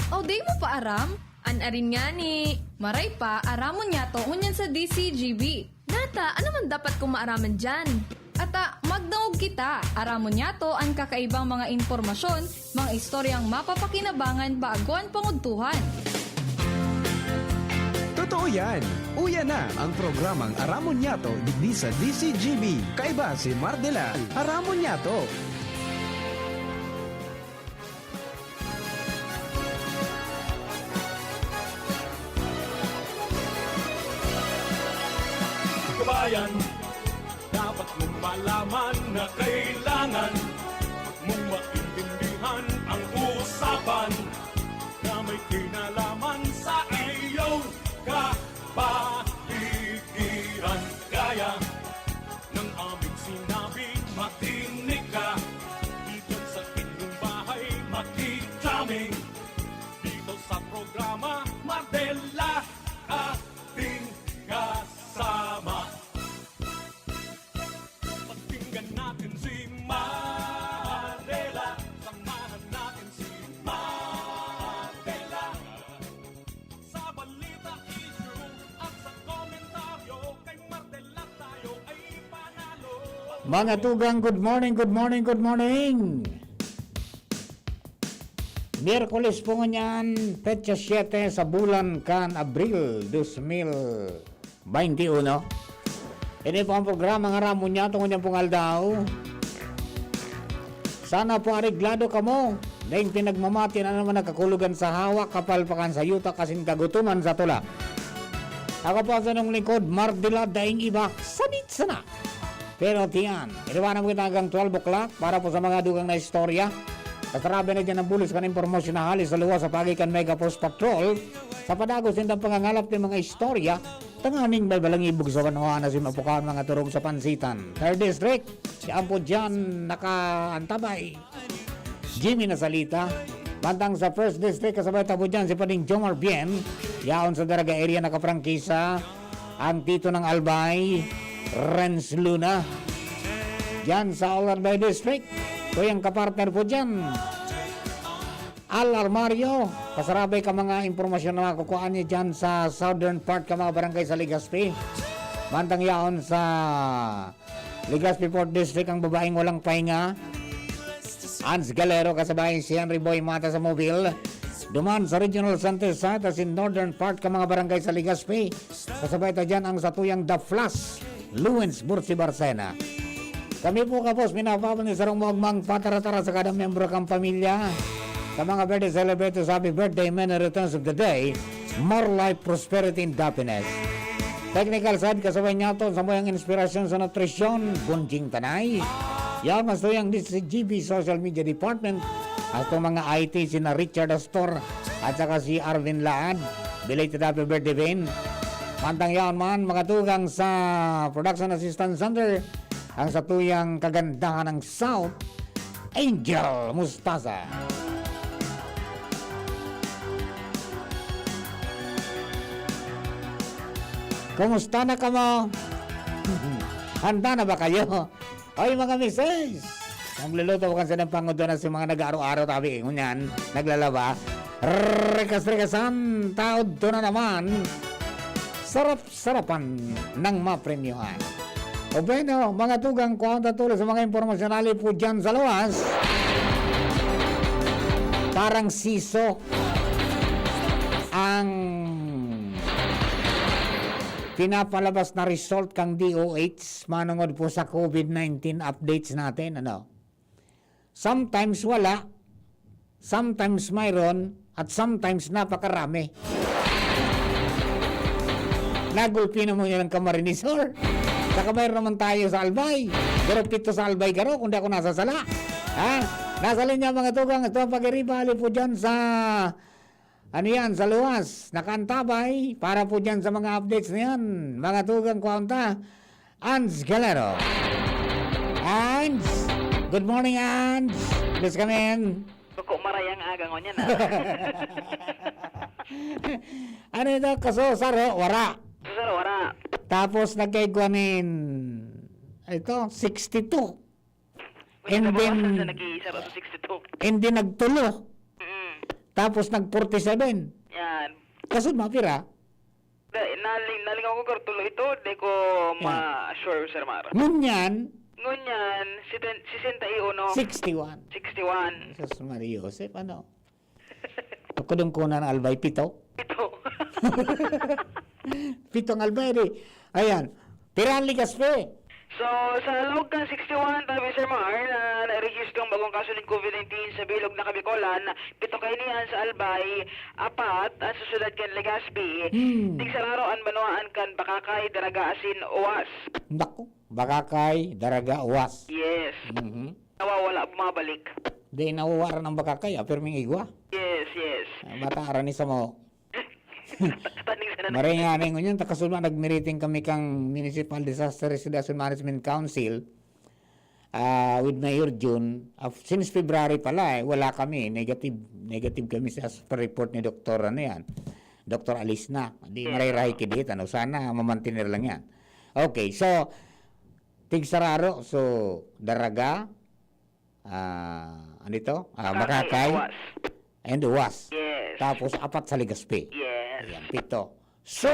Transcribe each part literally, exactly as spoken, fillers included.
O di mo pa aram? An arin ngani. Maray pa, aramon niyato ngunyan sa D C G B. Nata, ano man dapat kong maaraman diyan? Ata, magdangog kita. Aramon niyato an kakaibang mga impormasyon, mga istoryang mapapakinabangan bago an pangudtuhan. Totoo yan! Uya na ang programang Aramon Niyato digdi sa D C G B. Kaiba si Mardela. Aramon Niyato! Kabayan, dapat mong malaman na kailangan mong maintindihan ang usapan na may kinalaman sa iyong kapaligiran. Kaya ng aming sinabi, makinig ka. Diyan sa inyong bahay, makikita kami dito sa programa Mardela, ating kasama. Pakinggan natin si Mardela, samahan natin si Mardela. Sa balita, issue at sa komentaryo, kay Mardela tayo ay panalo. Mga tugang, good morning, good morning, good morning. Miyerkules po ngunyan, petsa siyete sa bulan kan Abril dos mil baynti uno. Ini po ang programa nga Aramon Niyato ngunyan pong aldaw. Sana po areglado kamo. Daing pinagmamati na naman nagkakulogan sa hawak, kapalpakan sa yuta, asin kagutoman sa tula. Ako po ang inyong lingkod, Mardela, daing iba, sabit sana. Pero tiyan, iriwanan mo kita hanggang twelve o'clock para po sa mga dugang na istorya. Kasarabi na dyan ang bulis kan impormasyon na hali sa luwas sa pagi kan Mega Force Patrol. Sa padagos nindang pangangalap ng mga istorya, tanganing may balangibog sa banwa na si mapukaon mga turog sa pansitan. Third District, si Ampo dyan nakaantabay. Jimmy Nasalita. Mantang sa First District, kasabay ta po dyan si Pading Jomar Bien. Yaon sa Daraga area nakaprangkisa ang Tito ng Albay, Renz Luna. Dyan sa Albay District, kuyang kapartner po dyan, Al Armario. Kasarabay ka mga impormasyon na makukuha niyo dyan sa southern part ka mga barangay sa Legazpi. Mantang yaon sa Legazpi Fourth District ang babaeng walang pahinga. Hans Galero kasabay si Henry Boy Mata sa Mobile. Duman sa Regional Center Site asin Northern Part ka mga barangay sa Legazpi. Kasabay ta dyan ang satuyang The Flash, Lawrence Bursi Barcena. Kami po kapos minapapal ni sarong maugmang patara-tara sa kada miyembro kang pamilya. Sa mga birthday celebrators, happy birthday, many returns of the day. More life, prosperity, and happiness. Technical side, kasabay niyato sa muyang inspirasyon sa nutrisyon, Bunjing Tanay. Yaon mas tuyang D C G B Social Media Department, hastong mga I T, sina Richard Astor, at saka si Arvin Laad. Belated happy birthday, Vin. Mantang yaon man, mga tugang sa Production Assistance Center, ang satuyang kagandahan ng South, Angel Mustasa. Kumusta na kamo? Handa na ba kayo? Oy, mga misis! Nagluluto ko kasi ng pangudo na si mga nag-aaro-aro, tabi, ngunyan, naglalaba. Rikas-rikasan, taod to na naman. Sarap sarapan ng mapremyohan. O bueno, mga tugang, kuha ang tatulo sa mga impormasyonal po dyan sa luwas. Parang siso ang pinapalabas na result kang D O H manungod po sa COVID nineteen updates natin, ano? Sometimes wala, sometimes mayroon, at sometimes napakarami. Nagulpi na mo nilang Camarines Sur. Saka mayroon naman tayo sa Albay. Pero pito sa Albay garo, kung di ako nasasala. Ha? Nasa linya, mga tugang, ito ang pag-iriba, hali po dyan sa ano yan, sa luwas, nakaantabay para po dyan sa mga updates na yan. Mga tugang, kuha unta, Ans Galero. Ans! Good morning, Ans! Please come in. Bako marayang aga ngunyan, ah. Ano ito? Kaso, saro, wara. Sir, wala. Tapos, nagkaigwanin, ito, sixty-two. And Nabawasan then, sa nag-iisa, sa sixty-two. and then nagtulo. Mm. Tapos nag forty-seven. Yan. Kasud mapira? Da, naling, naling ako kar tuloy ito, di ko Yeah. ma-sure, Sir Mar. Ngunyan, Ngunyan, siten- sesenta y uno. sixty-one. Sixty-one. Jesus Maria Joseph, ano? Kudong-kuna ng Albay, pito. Ito. Pitong Albay, di. Ayan. Pira ang Legazpi? So, sa loob kan sixty-one, tabi Sir Mar, na narehistrong bagong kaso ng COVID nineteen sa bilog na Kabikolan, pito kaini an sa Albay, apat an sa syudad kan Legazpi, Hmm. tigsararo an banwaan kan Bakakay, Daraga asin Oas. Naku, Bakakay, Daraga, Oas. Yes. Mhm. Nawawala, bumabalik. Di nawawara ng Bakakay, ah, pirming igwa. Yes, yes. Ah, bata ara ni samo. Taning sa Maray nga na ngunyan, takasulma, nagmiriting kami kang Municipal Disaster Risk Reduction Management Council ah, with Mayor Jun. Ah, since February pala, eh, wala kami. Negative, negative kami sa, sa report ni Doktor, ano yan, Doktor Alisna. Di marayrahay kidit, ano, sana mamantener lang yan. Okay, so, tigsararo, so, Daraga, ah, ano ito? Ah, Bakakay, Oas. and Oas. Yes. Tapos, apat sa Legazpi. Yes. Ayan, pito. So,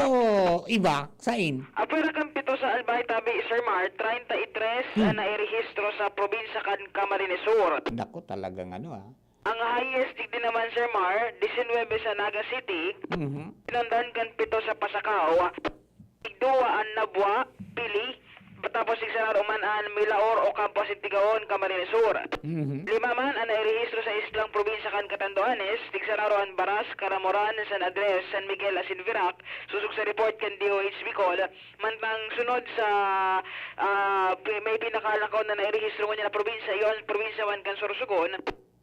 iba, sain? Apwera kan pito sa Albay, tabi, Sir Mar, treinta y tres Hmm. an nairehistro sa probinsya kan Camarines Sur. Naku, talagang ano, ah. Ang highest digdi naman, Sir Mar, disinwebe sa Naga City, Mhm. sinundan kan pito sa Pasacao, tigduwa an Nabua, Pili, tapos tigsararo man an Milaor, Ocampo asin Tigaon, Camarines Sur. Mhm. Lima man an nairehistro sa islang probinsya kan Catanduanes, tigsararo an Baras, Caramoran, San Andres, San Miguel asin Virac, sosog sa report kan D O H Bicol. Mantang sunod sa, ah, pi-, may pinakalakaw na nairehistro ngunyan na probinsya, iyo an probinsya man kan Sorsogon.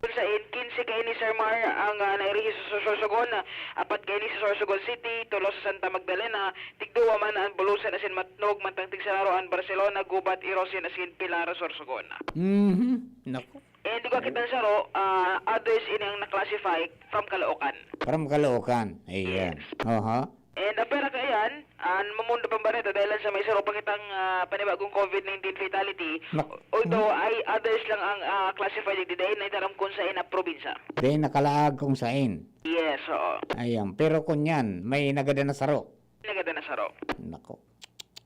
Kun sain, quince kaini, Sir Mar, ang, ah, nairehistro sa Sorsogon, apat kaini sa Sorsogon City, tulo sa Santa Magdalena, tigduwa man an Bulusan asin Matnog, mantang tigsararo an Barcelona, Gubat, Irosin asin Pilar, Sorsogon. Mhm. Naku. And di ko kita saro, ah, others ini ang na-classify from Caloocan. From Caloocan. Ayan. Yes. Aha. And apwera kaiyan, an Mamundo Pambareta dahil sa may saro pa kitang, ah, panibagong COVID nineteen fatality. Nak- Although ay others lang ang, ah, classified digdi, dai na itaram kun sain na probinsya. Di nakalaag kung sain. Yes, oo. Ayan. Pero kunyan, may nagadan na saro. Nagadan na saro. Nako.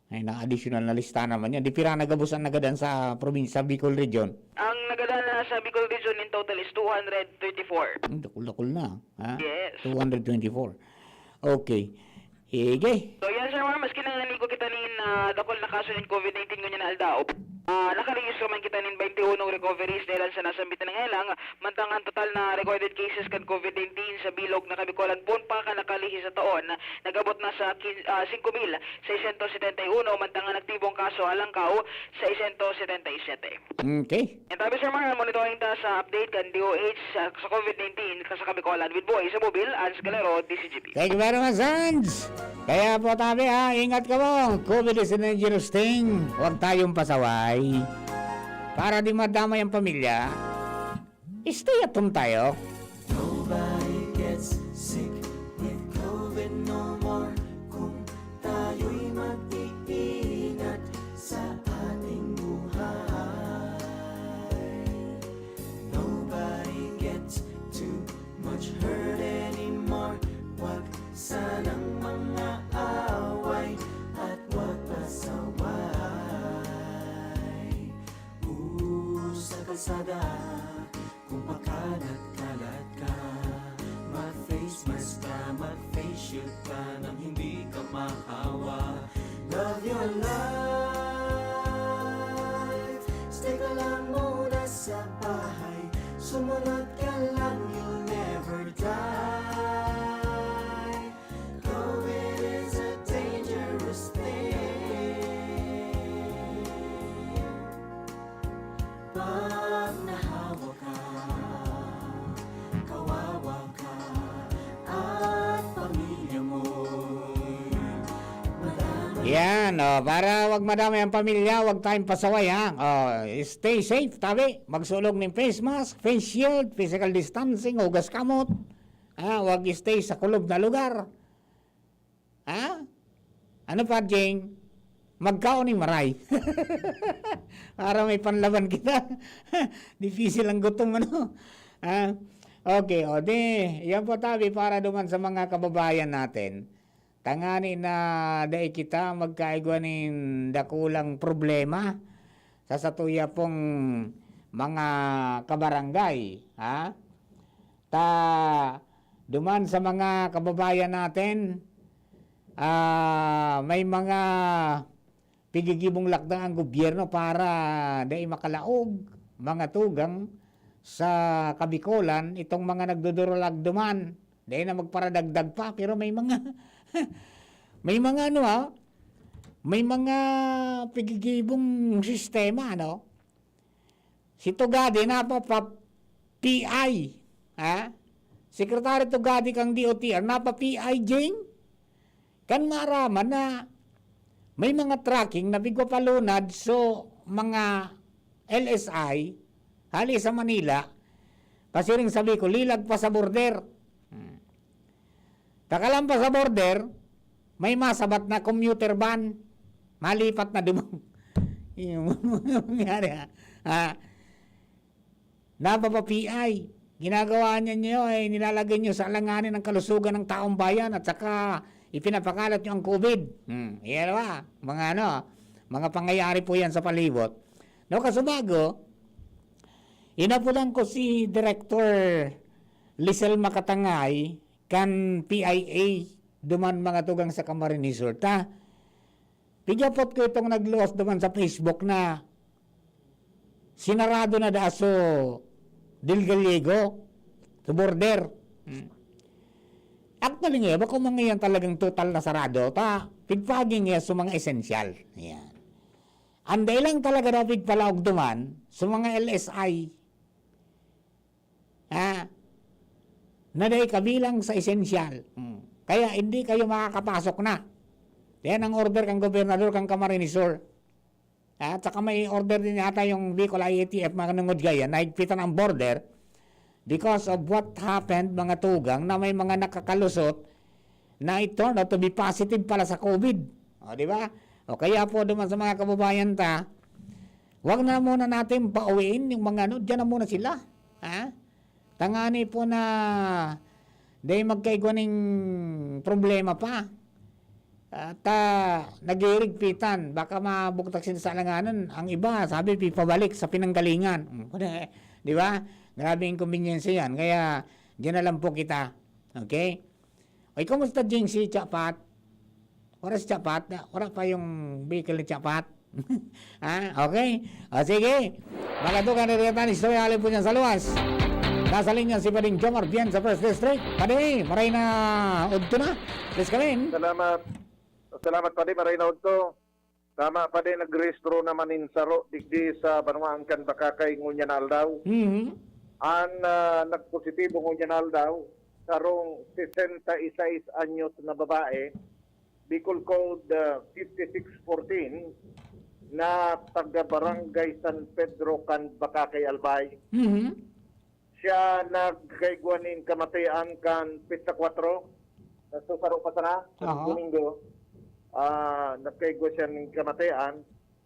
Ay, na additional na lista naman yan. Di pira na gabos ang nagadan sa probinsya, Bicol Region? Ang nagadan na sa Bicol Region in total is two hundred thirty-four. Hmm, dakul-dakul na, ha? Yes. Two hundred twenty-four. Okay. Sige. So yan, Sir Mar, maski na nigo kita nin, ah, dakul na kaso nin COVID nineteen ngunyan na aldaw, ah, nakarehistro man kita nin twenty-one recoveries dahil sa nasambit na nangailang, mantang ang total na recorded cases kan COVID nineteen sa bilog na Kabikolan poon pa kan nakalihi sa taon, nag-abot na sa kin-, ah, singko mil seiscientos setenta y uno, mantang ang aktibong kaso halangkaw, seiscientos setenta y siete. Okay. And tabi, Sir Mar, monitoring ta sa update kan D O H sa, sa COVID nineteen ka sa Kabikolan with Boy sa Mobil, Ans Galero, D C G P. Thank you very much, Hans. Kaya po, tabi, ha, ingat ka po. COVID is a dangerous thing. Huwag tayong pasaway. Para di madamay ang pamilya, stay at home tayo. Nobody gets sick with COVID no more kung tayo'y mag-iingat sa ating buhay. Nobody gets too much hurt anymore. Wag sanang mga away at wag pasaway. Ooh, sa kalsada, kung pakalat-kalat ka, mag-face mask ka, mag-face shield ka nang hindi ka mahawa. Love your life, stay ka lang muna sa bahay. Sumunod ka lang, you'll never die. COVID is a dangerous thing. Pag nahawa ka, kawawa ka, at pamilya mo'y madamay. Yan, oh, para wag madamay ang pamilya, wag tayong pasaway, ha. Oh, stay safe, tabi. Magsulog ning face mask, face shield, physical distancing, hugas kamot. Ah, wag stay sa kulob na lugar. Ha? Ano pa, Jing? Magkaon ning maray. Para may panlaban kita. Difícil ang gutom, ano? Ah, Okay, o di, yan po tabi para duman sa mga kababayan natin. Tangani na dai kita magkaigwa nin dakulang problema sa satuya pong mga kabarangay, ha? Ta, duman sa mga kababayan natin, ah, may mga pigigibong lakdang ang gobyerno para dai makalaog, mga tugang, sa Kabikolan, itong mga nagdudurulag duman. Dai na magparadagdag pa, pero may mga, may mga ano, ah, may mga pigigibong sistema, ano? Si Tugade napa pa P I, ha? Secretary Tugade kang D O T R, napa P I, Jing? Kan maaraman na may mga tracking na pigpapalunad so mga L S I hali sa Manila, pasiring sabi ko, lilag pa sa border. Hmm. Takalan pa sa border, may masabat na commuter van. Malipat na dumang. Yung mga mangyari, ha? Ha? Napa pa P I. Ginagawa niya niyo, eh, nilalagay niyo sa alanganin ang kalusugan ng taong bayan at saka ipinapakalat niyo ang COVID. Hmm, yan ba? Mga ano, mga pangyayari po yan sa palibot. No, kasubago, inapulan ko si Director Lisel Makatangay kan P I A duman mga tugang sa Camarines Sur. Ta, pigyapot ko itong nagluwas duman sa Facebook na sinarado na daa so Del Gallego, so border. Hmm. Actually nga, bako mga yan talagang total na sarado, ta, pigpagi nga sa mga esensyal. Yan. Anday lang talaga na pigpalaog duman sa mga L S I. Ha? Na dai kabilang sa esensyal. Hmm. Kaya hindi kayo makakapasok na. Yan ang order kang gobernador kang Camarines Sur. At saka may order din yata yung Bicol I A T F, mga nungod gaya, na higpitan ang border because of what happened, mga tugang, na may mga nakakalusot na it turned out to be positive pala sa COVID. O, di ba? O kaya po naman sa mga kababayan ta, wag na muna natin pauwiin yung mga ano, diyan na muna sila. Ha? Tangani po na dai magkaigwa ning problema pa. At, ah, naghihirigpitan, baka mabugtak sila sa alanganan. Ang iba, sabi, pipabalik sa pinanggalingan. Di ba? Grabe inconvenience yan. Kaya, diyan na lang po kita. Okay? Oy, kumusta, Jing, si Chapat? Wala si Chapat. Wala pa yung vehicle ni Chapat. Ha? Okay? O, sige. Magatukan na rin ang istorya, alin po niyan sa luwas. Nasa linya si Pading Jomar Bien sa First District. Padi, maray na udto na. Please come in. Salamat. Salamat, Padi. Maray na udto. Tama, Padi, nagrehistro naman nin saro digdi sa banwaan kan Bacacay ngunyan na aldaw. Mhm. An, ah, nagpositibo ngunyan na aldaw, sarong sesenta y seis anyos na babae, Bicol Code, ah, fifty-six fourteen, na taga Barangay San Pedro kan Bacacay, Albay. Mhm. Siya nagkaigwa nin kamatian kan petsa kwatro, sa saro pa sana, sa Aha. Domingo. Ah, nagkaigwa siya nin kamatian,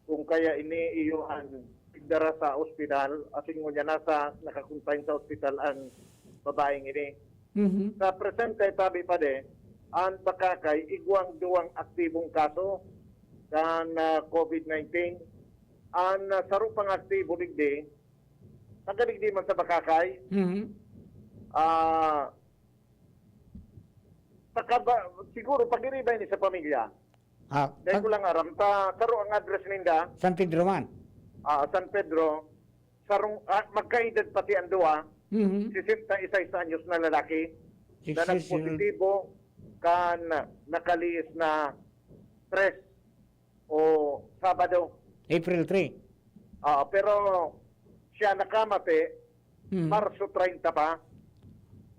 kung kaya ini iyo an pigdara sa ospital, asin ngunyan nasa naka-confine sa ospital ang babaeng ini. Mhm. Sa presente, tabi pa di, an Bacacay, igwang duwang aktibong kaso kan, ah, COVID nineteen. An, ah, saro pang aktibo digdi, taga digdi man sa Bacacay. Mhm. Ah, taga ba, siguro pag-iriba ini sa pamilya. Ah, Dahil pag ko lang aram, ta, saro ang address ninda, San Pedro man. Ah, San Pedro, sarong, ah, magkaedad pati ang duwa, Mhm. sesenta y seis anyos na lalaki, na Sixty-six year old. nagpositibo kan nakalihis na tres o Sabado. April three. Ah, pero siya nakamate, Hmm. Marso treinta pa.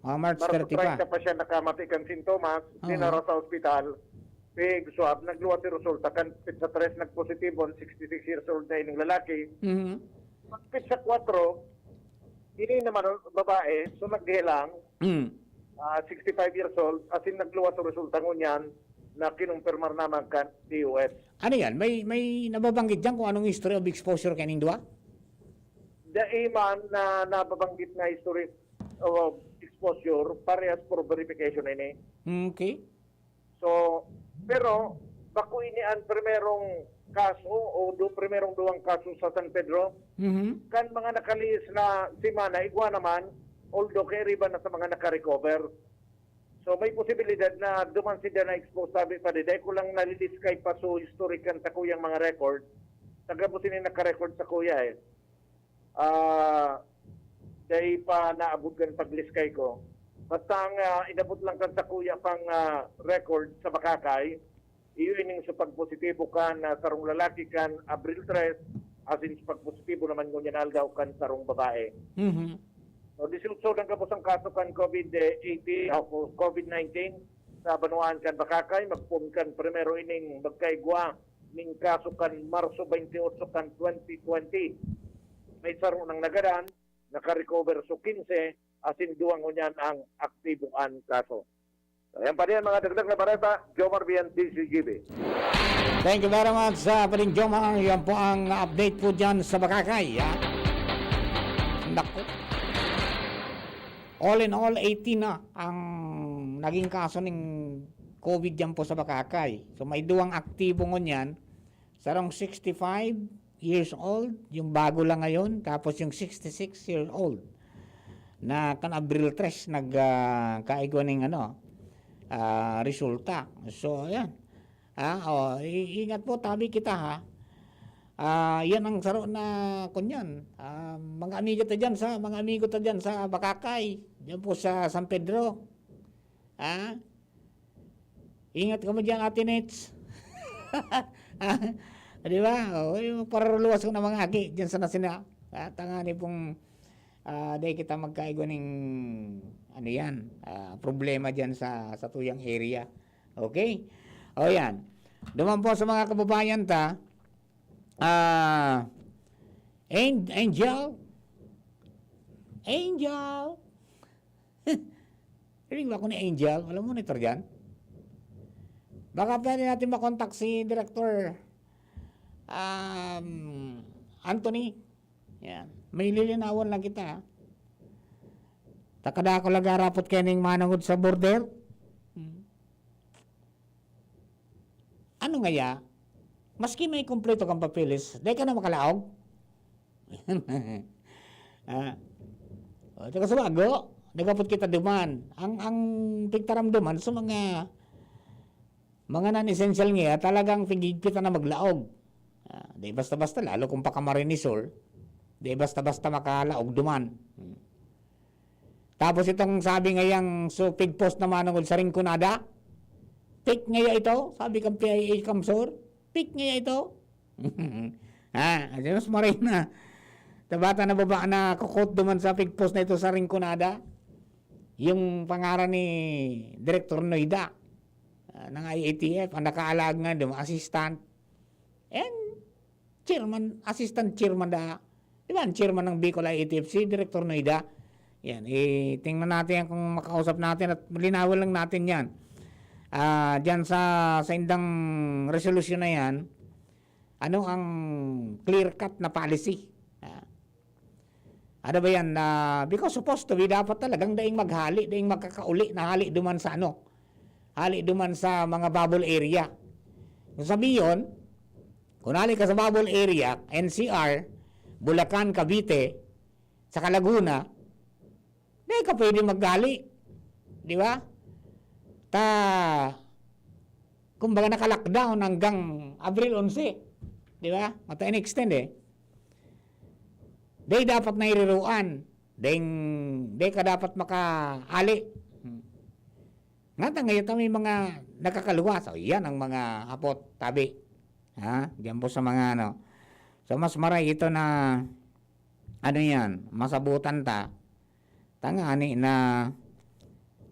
Ah, March Marso thirty pa. treinta pa siya nakamate kan sintomas, Oo. dinara sa ospital, pig swab, nagluwas si resulta, kan petsa tres nagpositibo, an sixty-six years old na ining lalaki. Mhm. Petsa kwatro, ini naman ang babae, so nagdihelang, Hmm. ah, sixty-five years old, asin nagluwas ang resulta ngunyan na kinumpirmar naman kan D O H. Ano yan? May, may nababanggit dyan kung anong history of exposure kaning duwa? Dai man na nababanggit na history o exposure, parehas for verification ini. Okay. So, pero bako ini ang primerong kaso o do primerong duwang kaso sa San Pedro. Mhm. Kan mga nakalihis na semana, igwa naman, although kairiba na sa mga naka-recover. So, may posibilidad na duman sila na-expose, sabi pa di. Dahil ko lang naliliskay pa, so historic kan sakuyang mga record. Taga po sila naka-record sa kuya eh. Ah, dahil pa naabot kan pagliskay ko. Basta ang ah, inabot lang kan sakuya pang ah, record sa Bakakay, iyo ining sa pagpositibo kan ah, sarong lalaki kan Abril tres, asin sa pagpositibo naman ngunyan aldaw kan sarong babae. Mhm. So, dieciocho ang kapos ang kaso kan COVID eighteen o COVID nineteen sa banwaan kan Bakakay, magpon kan primero ining magkaigwa ning kaso kan Marso twenty-eight kan twenty twenty. May saro nang nagadan, naka-recover so quince, asin duwa ngunyan ang aktibo an kaso. So, yan pa rin mga dagdag na bareta, Jomar Bian, D C G B. Thank you very much, uh, Paring Jomar. Yan po ang update po dyan sa Bakakay. Ha? Naku. All in all, eighteen na ang naging kaso ng COVID dyan po sa Bakakay. So may duwang aktibo ngunyan. Sarong sixty-five years old, yung bago lang ngayon, tapos yung sixty-six years old na kan Abril tres nag ah, kaigwa ning ano, ah, resulta. So, ayan. Ah, oh, i- ingat po, tabi kita ha. Ah, yan ang saro na kunyan. Ah, mga amigo ta diyan sa mga amigo ta diyan sa Bakakay, diyan po sa San Pedro. Ha? Ingat kamo diyan, Ate Nets. Ha? Di ba? Oh, yung paraluwas ko na mga aki diyan sa nasina. Ah, tangani pong ah, dahil kita magkaigwa ning ano yan, ah, problema diyan sa sa tuyang area. Okay? O yan. Duman po sa mga kababayan ta, ah, An- Angel, Angel, Rinig ba ako ni Angel? Alam mo, monitor dyan. Baka pwede natin makontak si Director um, Anthony. Yan. May lilinawan lang kita. Ha? Takadako lang garapot kayo ning manangod sa border. Hmm. Ano ngaya? Maski may kompleto kang papeles, dahil ka na makalaog? Ah. O, taga Subago, nagapot kita duman. Ang ang pigtaram duman sa mga mga non-essential nga, talagang pigigpitan na maglaog. Ah, di basta-basta, lalo kung pakamarinisor, di basta-basta makalaog duman. Hmm. Tapos itong sabi ngayang so pigpost naman ng sa Rinconada, fake ngaya ito, sabi kang P I A Kamsor, fake ngaya ito. Ha, mas maray na. Tabata na baba na kukot duman sa pigpost na ito sa Rinconada. Yung pangaran ni Director Noida uh, ng I A T F, ang nakaalag nga, di ba, assistant. And chairman, assistant chairman da. Di ba, ang chairman ng Bicol I A T F, si Director Noida. Yan, eh, tingnan natin yan kung makausap natin at linawin lang natin yan. Ah, diyan sa, sa indang resolusyon na yan, ano ang clear-cut na policy? Ah. Ano ba yan? Ah, because supposed to be, dapat talagang daing maghali, daing magkakauli na hali duman sa ano? Hali duman sa mga bubble area. Kung sabi yun, kung hali ka sa bubble area, N C R, Bulacan, Cavite, sa Laguna, di ka pwede maghali. Di ba? Ta, kumbaga naka-lockdown hanggang Abril onse. Di ba? Mata in-extend eh. Di dapat nairiruan. Ding, di ka dapat makahali. Hmm. Nga ta ngayon ta may mga nakakaluwas. O, yan ang mga hapot, tabi. Ha? Diyan po sa mga ano. So, mas maray ito na, ano yan, masabutan ta. Tangani na,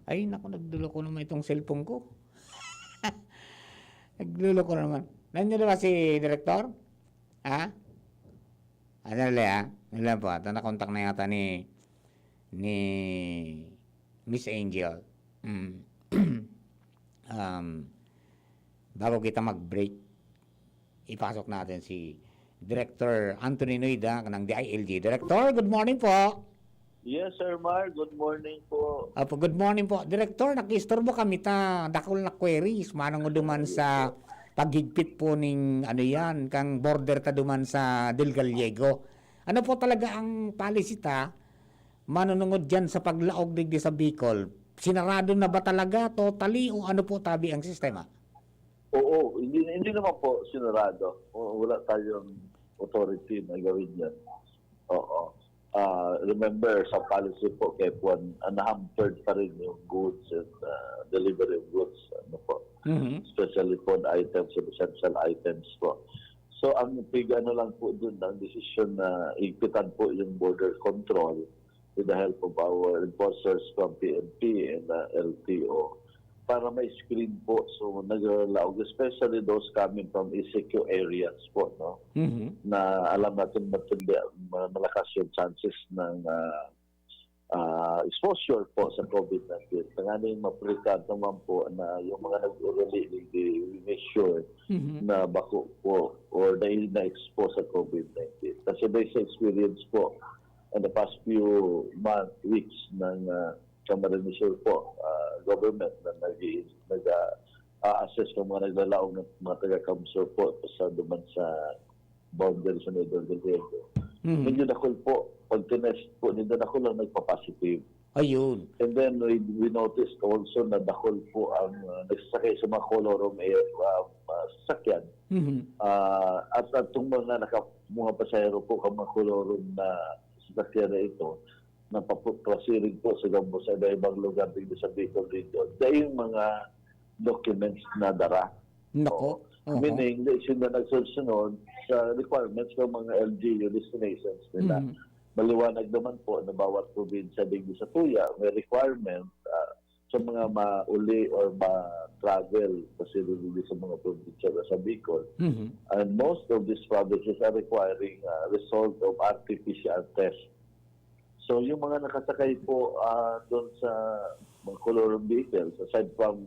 ay, naku, nagluloko naman itong cellphone ko. Nagluloko naman. Nandiyan ba si Director? Ha? Ano lang, ha? Ano lang po, ito nakontak na yata ni, ni Miss Angel. Mm. um, bago kita mag-break, ipasok natin si Director Anthony Noida ng D I L G. Director, good morning po. Yes, Sir Mar, good morning po. Apo, good morning po. Direktor, nakiistorbo kami ta dakul na queries manungod duman sa paghigpit po ning ano yan, kang border ta duman sa Del Gallego. Ano po talaga ang policy ta manunungod diyan sa paglaog digdi sa Bicol? Sinarado na ba talaga totally o ano po tabi ang sistema? Oo, hindi hindi naman po sinarado. O- Wala tayong authority na gawin yan. Oo. Ah, remember, sa policy po, kaya po, ah, na-hampered pa rin yung goods and ah, delivery of goods. Ano po? Mhm. Especially food items and essential items po. So, ang pig ano lang po dun, ang decision na higpitan po yung border control with the help of our enforcers from P N P and uh, L T O para ma-screen po. So, naglalaog, especially those coming from E C Q areas po, no? Mhm. Na alam natin matindi, ma- malakas yung chances ng ah, ah, exposure po sa COVID nineteen. Tanganing maprotektahan naman po na yung mga nag-uruli, di, di, we make sure Mhm. na bako po or dahil na-expose sa COVID nineteen. Kasi based sa experience po, in the past few months, weeks ng ah, Camarines Sur po, ah, government na nag nag ah, assess ng mga naglalaog ng mga taga-Camsur po sa duman sa boundary sa Middle Del Rio. Mhm. Medyo dakul po, pag tinest po, medyo dakul ang nagpa-positive. Ayun. And then we, we noticed also na dakul po ang uh, nagsasakay sa mga colorum eh, uh, uh, sasakyan. Mhm. Ah, at at itong mga naka, mga pasahero po, ang mga colorum na sasakyan na ito, na papu- pasiring po sa gabos sa iba-ibang lugar dito sa Bicol Region, dahil yung mga documents na dara. Nako. Oho. Meaning, di sila nagsusunod sa requirements ng mga L G U destinations nila. Mhm. Maliwanag naman po na bawat probinsya digdi sa tuya may requirement ah, sa mga mauli or ma-travel kasi digdi sa mga probinsya na sa Bicol. Mhm. And most of these provinces are requiring uh, result of R T P C R test. So yung mga nakasakay po uh, doon sa mga colorum vehicles, aside from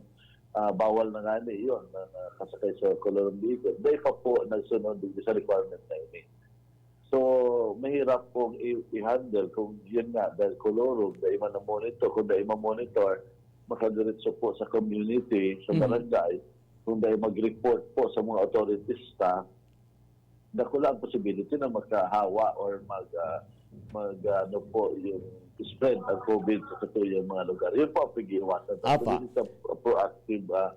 uh, bawal na nga ni yun, na nakasakay sa colorum vehicle, dahil pa po nagsunod din sa requirement na ini. So, mahirap pong i- i-handle kung yun nga, dahil colorum, dahil man monitor, kung dahil monitor, makadiretso po sa community, sa Mhm. barangay, kung dahil mag-report po sa mga authorities ta, dakula ang possibility na makahawa or mag, ah, mag, ah, ano po, yung spread ang COVID sa katuyang mga lugar. Yun po ang pag-iiwasan. Apa. This is a proactive ah,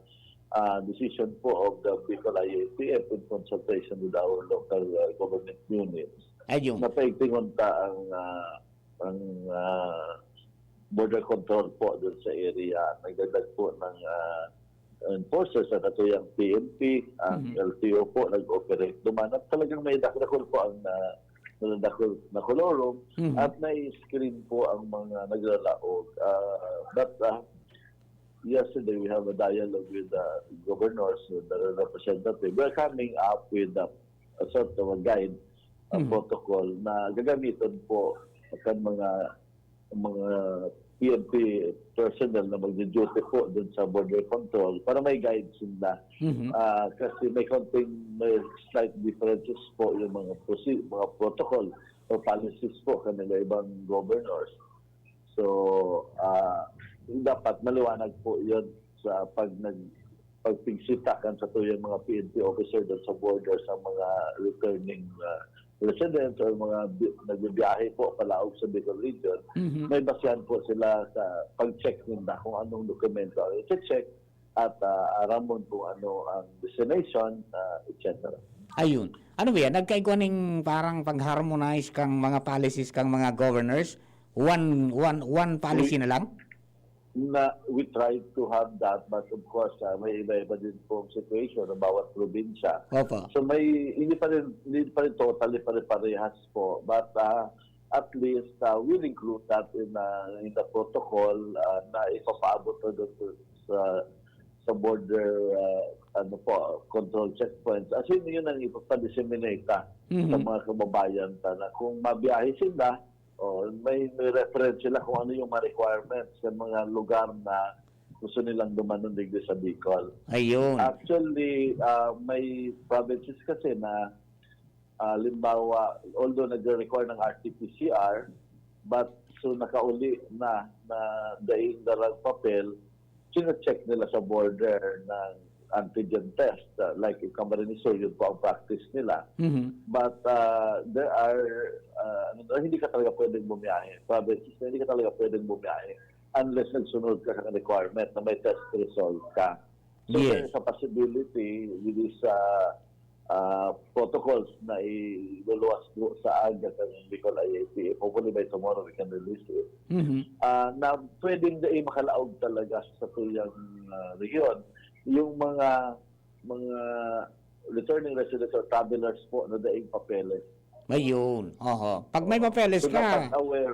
ah, decision po of the Bicol I A T F in consultation with our local ah, government units. Ayun. Napaigtingon ta ang ah, ang ah, border control po doon sa area. Nagdagdag po ng ah, enforcers sa katuyang P N P, ang Mhm. L T O po nag-operate duman. At talagang may dakul po ang ah, dakul na colorum Mhm. at na-screen po ang mga naglalaog. Ah, but ah, yesterday we have a dialogue with the governors, with the representative. We're coming up with a, a sort of a guide, a Mhm. protocol na gagamiton po kan mga mga P N P personnel na magdi-duty po dun sa border control para may guide sila. Mhm. Ah, kasi may konting may slight differences po yung mga proce- mga protocol o policies po kanila ibang governors. So, ah, dapat maliwanag po yun sa pag nag pagpigsitakan sa tuyang mga P N P officer doon sa border sa mga returning ah, residents or mga bi- nagbibiyahe po palaog sa Bicol Region. Mhm. May basihan po sila sa pag-check nila kung anong dokumento ang i-check at ah, aramon kung ano ang destination, ah, et cetera. Ayun. Ano ba yan? Nagkaigwa ning parang pag-harmonize kang mga policies kang mga governors? One, one, one policy na lang? Na we try to have that, but of course ah, may iba-iba din po ang situation ng bawat probinsya. Opo. So may hindi pa rin hindi pa rin totally pare-parehas po, but ah, at least ah, we'll include that in ah, in the protocol ah, na ipapaabot na doon sa sa border ah, ano po control checkpoints. As in, yun ang ipapadisseminate ah, Mhm. sa mga kababayan ta na kung mabiyahe sila, o may, may reference sila kung ano yung mga requirements sa mga lugar na gusto nilang dumanon digdi sa Bicol. Ayun. Actually, ah, may provinces kasi na ah, halimbawa, although nagre-require ng R T P C R, but So, nakauli na, na daing darang papel, chine-check nila sa border ng antigen test. Uh, like in Camarines Sur, yun po ang practice nila. Mhm. But uh, there are, uh, ano, hindi ka talaga pwedeng bumiyahe. Provinces na hindi ka talaga pwedeng bumiyahe unless nagsunod ka sa requirement na may test result ka. So, Yes. There is a possibility with these uh, uh, protocols na iluluwas po sa aga ng Bicol I A T F. Hopefully by tomorrow we can release it. Mhm. Ah, na pwedeng dai makalaog talaga sa tuyang ah, rehiyon yung mga mga returning residents or travelers po na daing papeles. Ayun. Oho. Pag may papeles So, ka. Dapat aware,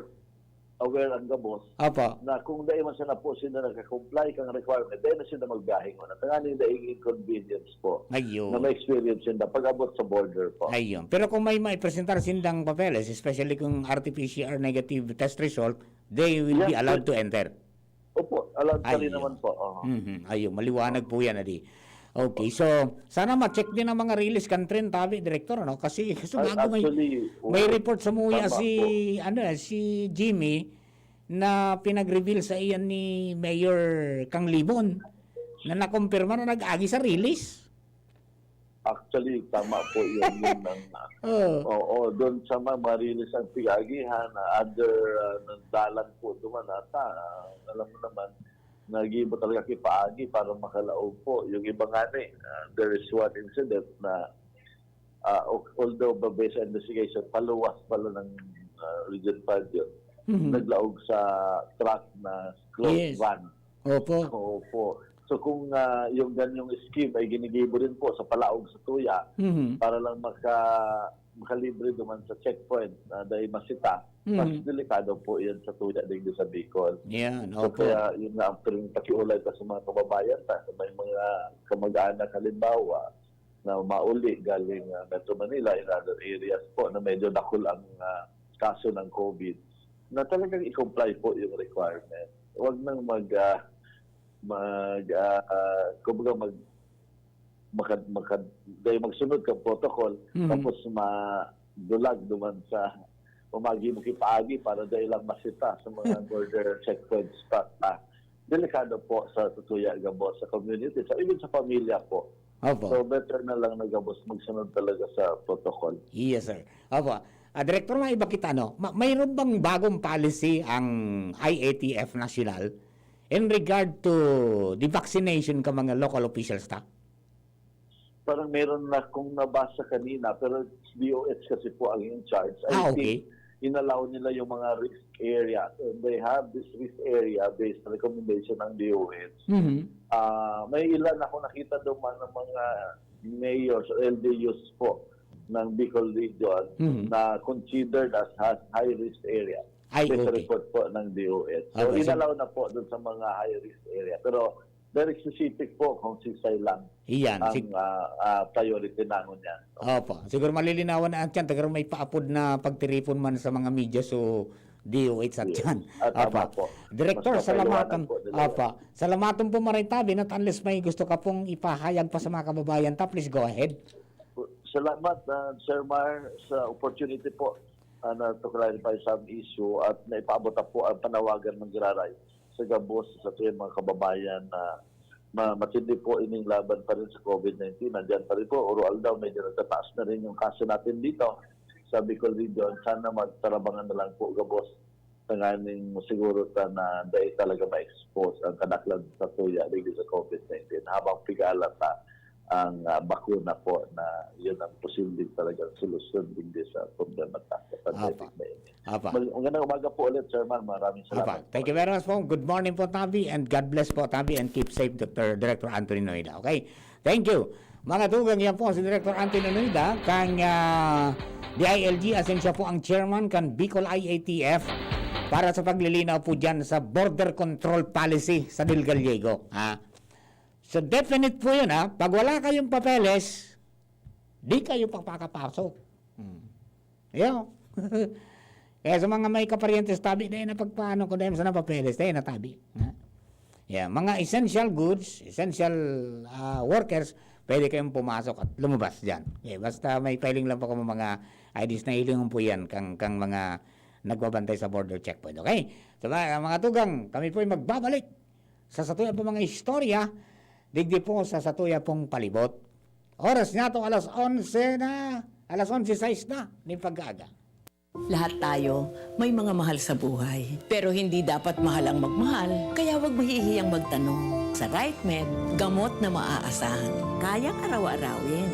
aware ang gabos Opo. Na kung dai man sana po sila nagka-comply kang requirement, dai na sila magbiyahe ngona. Tanganing daing inconvenience po Ayun. Na may experience sila pag-abot sa border po. Ayun. Pero kung may maipresentar sindang papeles, especially kung R T P C R negative test result, they will be Yes, allowed yes. to enter. Opo, allowed pa rin Ayun. naman po. Oo. Mhm. Ayun, maliwanag po yan, adi. Okay, so sana ma-check din ang mga release kan train, tabi, Director, ano? Kasi, kasi Ay, bago may, actually, may oo, report sa muya tama si, po. Ano, eh, si Jimmy na pinag-reveal sa iyan ni Mayor Kang Libon na nakumpirma na nag-agi sa release. Actually, tama po yun. yun ang, Oh. Oo, doon sa mga, mga release ang pig-agihan, na other uh, dalan po duman ata, ah, alam mo naman, nagibo talaga kipaagi para makalaog po. Yung iba nga ni, ah, there is one incident na, ah, al- although ba based on investigation, paluwas pala ng ah, Region five yun, Mhm. naglaog sa truck na closed Yes. van. Opo. Opo. So kung ah, yung ganyong scheme ay ginigibo rin po sa palaog sa tuya Mhm. para lang maka makalibre duman sa checkpoint na dahil masita, Mhm. mas delikado po yan sa tuya din sa Bicol. Yan, So opo. Kaya yun nga ang pring pakiulay pa sa mga kababayan ta, sa may mga kamag-anak halimbawa na mauli galing ah, Metro Manila in other areas po na medyo dakul ang ah, kaso ng COVID, na talagang i-comply po yung requirement. Huwag nang mag ah, mag ah, kumbaga mag makad makad dahil magsunod ka protocol Mhm. tapos madulag duman sa pamagi mo kipaagi para dahil lang masita sa mga border checkpoints pa. Ah, delikado po sa tutuya gabos sa community, sa even sa pamilya po. Opo. So better na lang na gabos magsunod talaga sa protocol. Yes, sir. Opo. Ah, Director, may iba kita, no? Ma- mayroon bang bagong policy ang I A T F National in regard to the vaccination ka mga local officials ta? Parang meron na kung nabasa kanina, pero D O H kasi po ang in charge. I Ah, think okay. inallow nila yung mga risk area. And they have this risk area based on recommendation ng D O H. Mhm. Ah, may ilan ako nakita doon ng mga mayors o L G Us po ng Bicol Region Mhm. na considered as ha- high risk area. Ay, Based sa okay. report po ng D O H. So, Okay, so- inallow na po doon sa mga high risk area. Pero very specific po kung siksay lang Iyan. ang Sig- ah, ah, priority na ngunyan. Opo. Siguro malilinawan na yan. Tagal may paapod na pagtiripon man sa mga media. So, D O H at Yes. yan. Ah, tama Opo. po. Director, Mas salamatan. mapaliwanag po nila Opo. Salamatan po, Maray Tabi, at unless may gusto ka pong ipahayag pa sa mga kababayan ta, please go ahead. Salamat, ah, Sir Mar, sa opportunity po ah, na to clarify some issue at naipaabot na po ang panawagan ng Giraray sa gabos sa ating mga kababayan na ma- matindi po ining laban pa rin sa COVID nineteen. Nandiyan pa rin po, uro-aldaw, medyo nagtataas na rin yung kaso natin dito sa Bicol Region. Sana magtarabangan na lang po gabos tanganing siguro ta na dahil talaga ma-expose ang kadaklan sa tuya dito sa COVID nineteen habang pigala ta ang ah, bakuna po na yun ang posibleng talagang solusyon din sa problema ta sa pandemic Apa. na ini. Apa. Mag- Magandang umaga po ulit, Sir Mar. Maraming Apa. salamat. Thank you very much po. Good morning po, Tabi, and God bless po, Tabi, and keep safe, Doctor Director Anthony Noida. Okay? Thank you. Mga tugang, yan po si Director Anthony Noida, kang ah, D I L G, asin siya po ang chairman kan Bicol I A T F para sa paglilinaw po dyan sa border control policy sa Del Gallego. Ha? So, definite po yun, ha? Pag wala kayong papeles, di kayo papakapasok. Hmm. Yo. Kaya sa mga may kaparyentes, Tabi, dahil na pagpaano ko dahil sa napapeles, dahil na, Tabi. Ha? Yeah, mga essential goods, essential ah, workers, pwede kayong pumasok at lumabas dyan. Okay, basta may filing lang po kamo mga I Ds na hilingon po yan kang, kang mga nagbabantay sa border checkpoint. Okay? So, mga, mga tugang, kami po'y magbabalik sa satuya pong mga istorya, digdi po sa satuya pong palibot. Oras niya to, alas onse na, alas onse sais na nin pagkaaga. Lahat tayo may mga mahal sa buhay. Pero hindi dapat mahal ang magmahal, kaya huwag mahihiyang magtanong. Sa Right Med, gamot na maaasahan, kayang araw-arawin.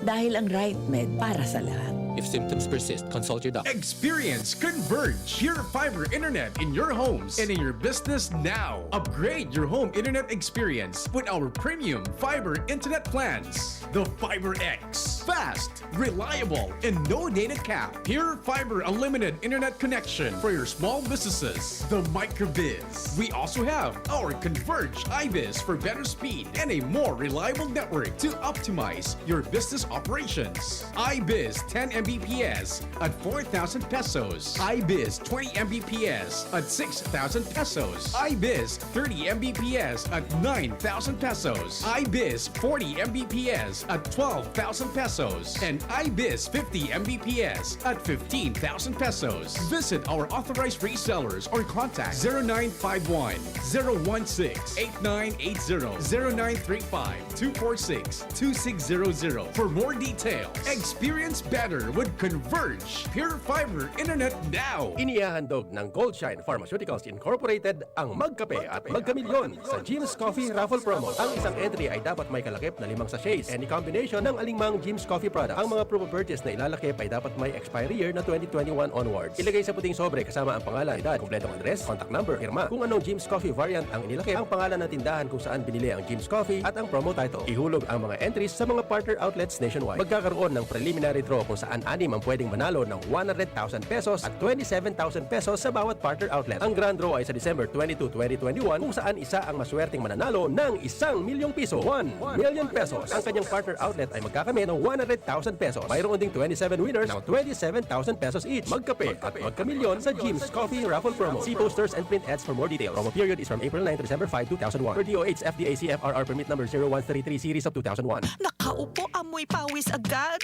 Dahil ang Right Med para sa lahat. If symptoms persist, consult your doctor. Experience Converge Pure Fiber Internet in your homes and in your business now. Upgrade your home internet experience with our premium fiber internet plans. The Fiber X. Fast, reliable, and no data cap. Pure Fiber Unlimited Internet Connection for your small businesses. The Microbiz. We also have our Converge iBiz for better speed and a more reliable network to optimize your business operations. iBiz ten M B P S at four thousand pesos. iBiz twenty M B P S at six thousand pesos. iBiz thirty M B P S at nine thousand pesos. iBiz forty M B P S at twelve thousand pesos. And iBiz fifty M B P S at fifteen thousand pesos. Visit our authorized resellers or contact zero nine five one, zero one six, eight nine eight zero, zero nine three five, two four six, two six zero zero for more details. Experience better with Converge Pure Fiber Internet now. Inihahandog ng Goldshine Pharmaceuticals Incorporated ang Magkape at Magkamilyon sa Jim's Coffee Raffle Promo. Ang isang entry ay dapat may kalakip na limang sachets, any combination ng alinmang Jim's Coffee product. Ang mga proof of purchase na ilalakip ay dapat may expiry year na twenty twenty-one onwards. Ilagay sa puting sobre kasama ang pangalan, edad, kompletong address, contact number, pirma. Kung anong Jim's Coffee variant ang inilakip, ang pangalan ng tindahan kung saan binili ang Jim's Coffee at ang promo title. Ihulog ang mga entries sa mga partner outlets nationwide. Magkakaroon ng preliminary draw kung saan anim ang pwedeng manalo ng one hundred thousand pesos at twenty-seven thousand pesos sa bawat partner outlet. Ang grand draw ay sa December twenty-two, twenty twenty-one, kung saan isa ang maswerteng mananalo ng isang milyong piso, one million pesos. Ang kanyang partner outlet ay magkakamit ng one hundred thousand pesos. Mayroon ding twenty-seven winners ng twenty-seven thousand pesos each. Magkape at magkamilyon sa Jim's Coffee Raffle Promo. See posters and print ads for more details. Promo period is from April nine to December five, two thousand one. Per D O H F D A C F R R permit number zero one three three series of two thousand one. Nakaupo, amoy pawis agad.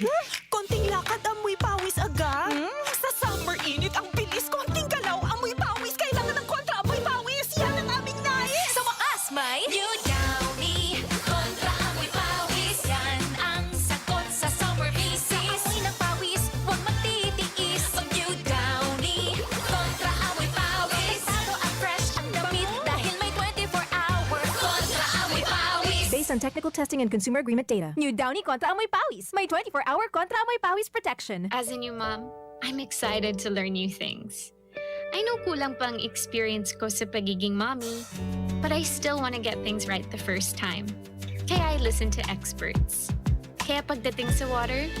Konting lakad, amoy pawis agad. Hmm? Sa summer init, ang bilis, konting galaw, amoy pawis. Kailangan ng kontra amoy pawis. Yan ang aming nais. Sa wakas, may New Downy Kontra Amoy Pawis. Yan ang sagot sa summer misis. Sa amoy ng pawis, huwag magtitiis. Mag New Downy Kontra Amoy Pawis. Delikado at fresh ang damit dahil may twenty-four hour Kontra Amoy Pawis. Based on technical testing and consumer agreement data. New Downy Kontra Amoy Pawis. May twenty-four hour Kontra Amoy Pawis protection. As a new mom, I'm excited to learn new things. I know kulang pa ang experience ko sa pagiging mommy, but I still wanna get things right the first time. Kaya I listen to experts. Kaya pagdating sa water,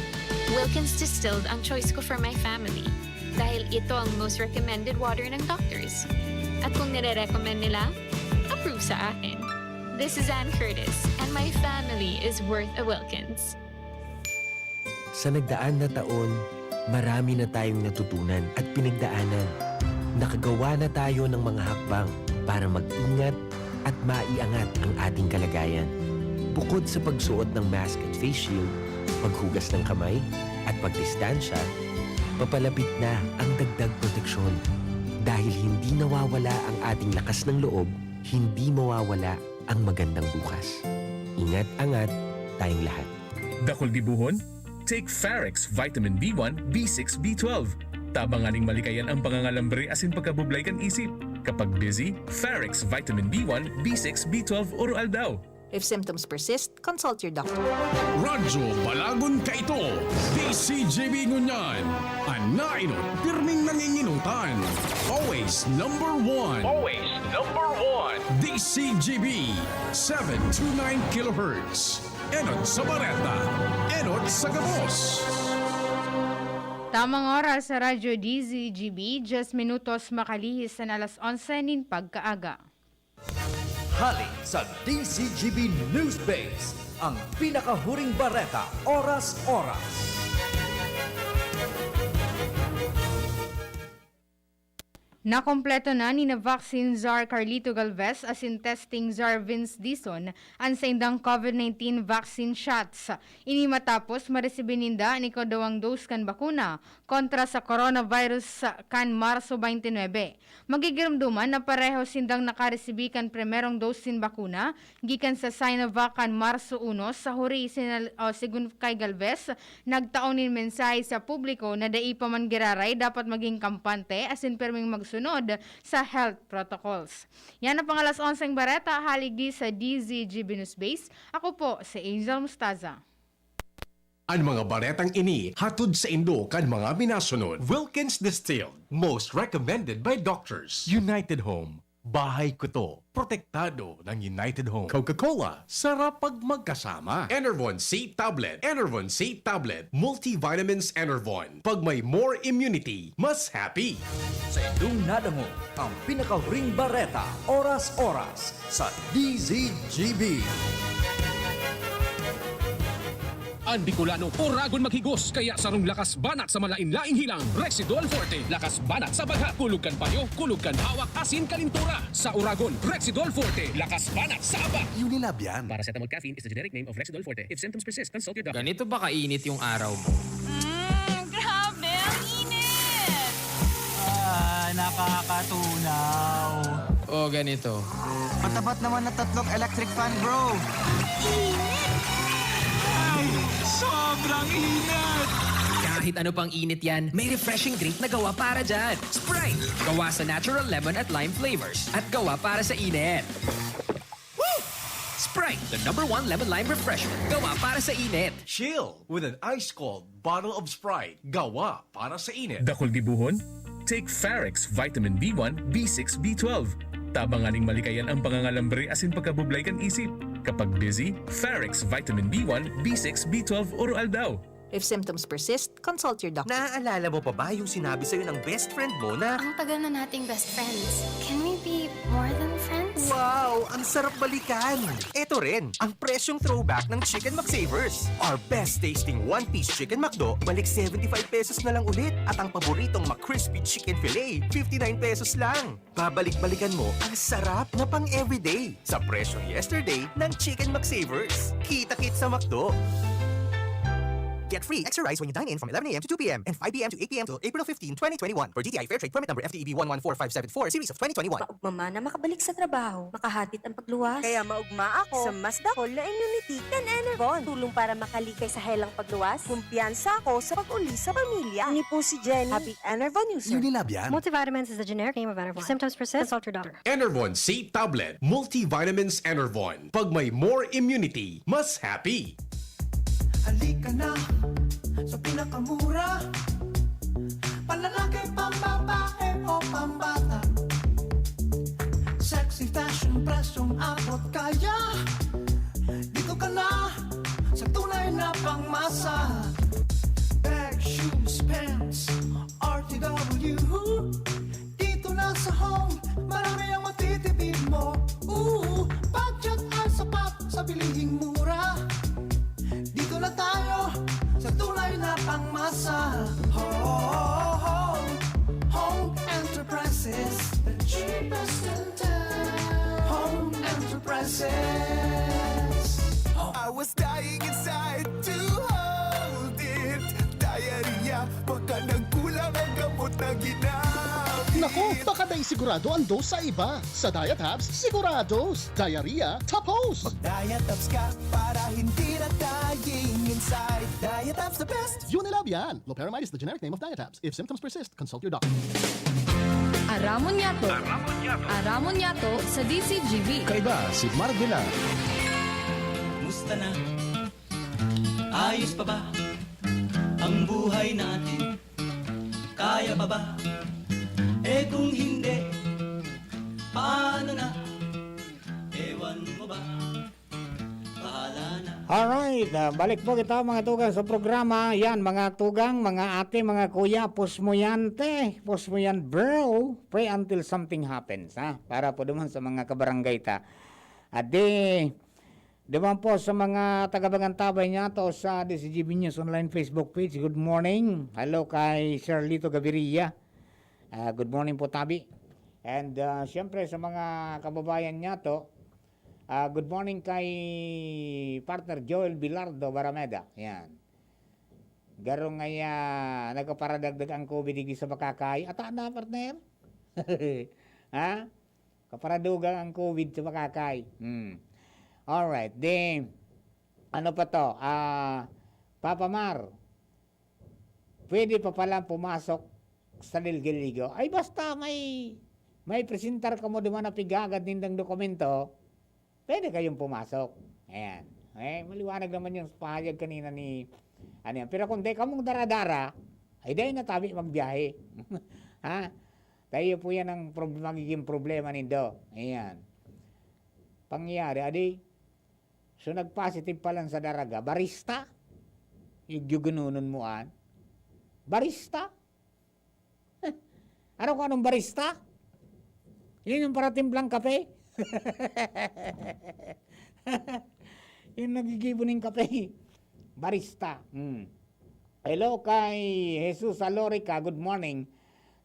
Wilkins Distilled ang choice ko for my family. Dahil ito ang most recommended water ng doctors. At kung nire-recommend nila, approve sa akin. This is Ann Curtis, and my family is worth a Wilkins. Sa nagdaan na taon, marami na tayong natutunan at pinagdaanan. Nakagawa na tayo ng mga hakbang para mag-ingat at maiangat ang ating kalagayan. Bukod sa pagsuot ng mask at face shield, paghugas ng kamay, at pagdistansya, papalapit na ang dagdag proteksyon. Dahil hindi nawawala ang ating lakas ng loob, hindi mawawala ang magandang bukas. Ingat-angat tayong lahat. Dakul gibohon? Take Farex Vitamin B one, B six, B twelve. Tabang nganing malikayan ang pangangalambre asin pagkabublay kan isip. Kapag busy, Farex Vitamin B one, B six, B twelve oro-aldaw. If symptoms persist, consult your doctor. Radyo Balagon Kaito, D C G B ngunyan. An nainot, pirming nanginginutan. Always number one. Always number one. D C G B, seven two nine kilohertz. Enot sa bareta, enot sa gabos. Tamang oras sa Radyo D Z G B, diyes minutos makalihis an alas onse nin pagkaaga. Hali sa D Z G B News Base, ang pinakahuring bareta, oras-oras. Nakompleto na ni na vaccine czar Carlito Galvez asin testing czar Vince Dizon an saindang COVID nineteen vaccine shots. Ini matapos maresibi ninda an ikaduwang dose kan bakuna kontra sa coronavirus kan Marso twenty-nine. Magigiromdoman na pareho sindang nakaresibi kan primerong dose nin bakuna gikan sa Sinovac kan Marso uno. Sa huri, sinal-, o, segun kay Galvez, nagtao nin mensahe sa publiko na dai pa man giraray dapat maging kampante asin pirming magsunod sa health protocols. Yan ang pang alas onseng bareta, hali digdi sa D Z G B News Base. Ako po si Angel Mustaza. An mga baretang ini hatod saindo kan mga minasunod: Wilkins Distilled, most recommended by doctors. United Home, bahay ko to. Protektado ng United Home. Coca-Cola, sarap pag magkasama. Enervon C Tablet, Enervon C Tablet, Multivitamins Enervon. Pag may more immunity, mas happy. Sa indong nadangog, ang pinakahuring bareta, oras-oras, sa D Z G B. An Bicolano, oragon maghigos, kaya sarong lakas banat sa malain-laing hilang, Rexidol Forte. Lakas banat sa bagha, kulog kan payo, kulog kan hawak, asin kalintura. Sa oragon, Rexidol Forte, lakas banat sa aba. Unilab yan. Paracetamol caffeine is the generic name of Rexidol Forte. If symptoms persist, consult your doctor. Ganito ba kainit yung araw mo? Mm, grabe, ang init! Ah, nakakatunaw. O ganito. Matapat naman na tatlong electric fan, bro. Ay, sobrang init! Kahit ano pang init yan, may refreshing drink na gawa para dyan. Sprite! Gawa sa natural lemon at lime flavors. At gawa para sa init. Woo! Sprite, the number one lemon lime refresher. Gawa para sa init. Chill with an ice cold bottle of Sprite. Gawa para sa init. Dakul gibohon? Take Farex Vitamin B one, B six, B twelve. Tabang nganing malikayan ang pangangalambre asin pagkabublay kan isip. Kapag dizzy, Farex Vitamin B one, B six, B twelve oro-aldaw. If symptoms persist, consult your doctor. Naaalala mo pa ba yung sinabi sa'yo ng best friend mo na, "Ang tagal na nating best friends. Can we be more than friends?" Wow! Ang sarap balikan! Eto rin, ang presyong throwback ng Chicken McSavers. Our best tasting one-piece Chicken McDo, balik seventy-five pesos na lang ulit. At ang paboritong McCrispy Chicken Fillet, fifty-nine pesos lang. Babalik-balikan mo ang sarap na pang-everyday sa presyong yesterday ng Chicken McSavers. Kita-kit sa McDo! Get free extra rice when you dine in from eleven a m to two p m and five p m to eight p m till April fifteen, twenty twenty-one, per D T I Fair Trade Permit Number F T E B one one four five seven four, Series of twenty twenty-one. Maugma man na makabalik sa trabaho, makahatid ang pagluwas. Kaya maugma ako sa mas dakul na immunity kan Enervon. Tulong para makalikay sa helang pagluwas. Kumpiyansa ako sa pag-uli sa pamilya. Ini po si Jenny. Happy Enervon user. Unilab yan. Multivitamins is the generic name of Enervon. If symptoms persist, consult your doctor. Enervon C Tablet, Multivitamins Enervon. Pag may more immunity, mas happy. Halika na sa pinakamura. Panlalaki, pambabae o pambata. Sexy fashion, presyong abot kaya. Dito ka na sa tunay na pangmasa. Bag, shoes, pants, R T W. Dito na sa Home, marami ang matitipid mo. Ooh, budget ay sapat sa bilihing mura. Dito na tayo sa tunay na pangmasa. Home, Home Enterprises, the cheapest in town. Home Enterprises. I was dying inside to hold it. Diarrhea, baka nagkulang ang gamot na ginamit. Naku, baka dai sigurado ang dose sa iba. Sa Diatabs, sigurados. Diarrhea, tapos. Mag-Diatabs ka para hindi na dying inside. Diatabs the best. Unilab yan. Loperamide is the generic name of Diatabs. If symptoms persist, consult your doctor. Aramon Yato. Aramon Yato sa D C G B. Kaiba si Marvela. Musta na? Ayos pa ba ang buhay natin? Kaya pa ba? Eh, kung hindi, paano na? Ewan mo ba? Bahala na. Alright, ah, balik po kita, mga tugang, sa programa. Yan, mga tugang, mga ate, mga kuya, push mo yan, te. Push mo yan, bro. Pray until something happens, ha? Para po naman sa mga kabarangay ta. At di, naman po sa mga taga-Bangantabay niya to sa D C G B News Online Facebook page, good morning. Hello kay Charlito Gaviria. Ah, good morning po, tabi. And, ah, siyempre sa mga kababayan niya to, ah, good morning kay partner Joel Bilardo Barameda. Yan. Garo nga, ah, nagpaparadagdag ang COVID digdi sa makakay. Ata na, partner? Ha? Kaparadugang ang COVID sa makakay. Hmm. Alright. Di, ano pa to? Ah, Papa Mar, pwede pa palang pumasok sa Lilgiligo? Ay, basta may, may presentar kamo duman na pighagad nindang dokumento, pwede kayong pumasok. Ayan. Eh, maliwanag naman yung pahayag kanina ni, ano yan. Pero kung di kamong dara-dara, ay dahil na tabi magbiyahe. Ha? Tayo po yan ang prob-, magiging problema nindo. Ayan. Pangyayari, adi, so nag-positive pa lang sa daraga, barista? Yung giginunon mo, an? Barista? Ano kung anong barista? Yun yung paratimplang kape? Yung nagigibo ng kape. Barista. Hmm. Hello kay Jesus Alorica. Good morning.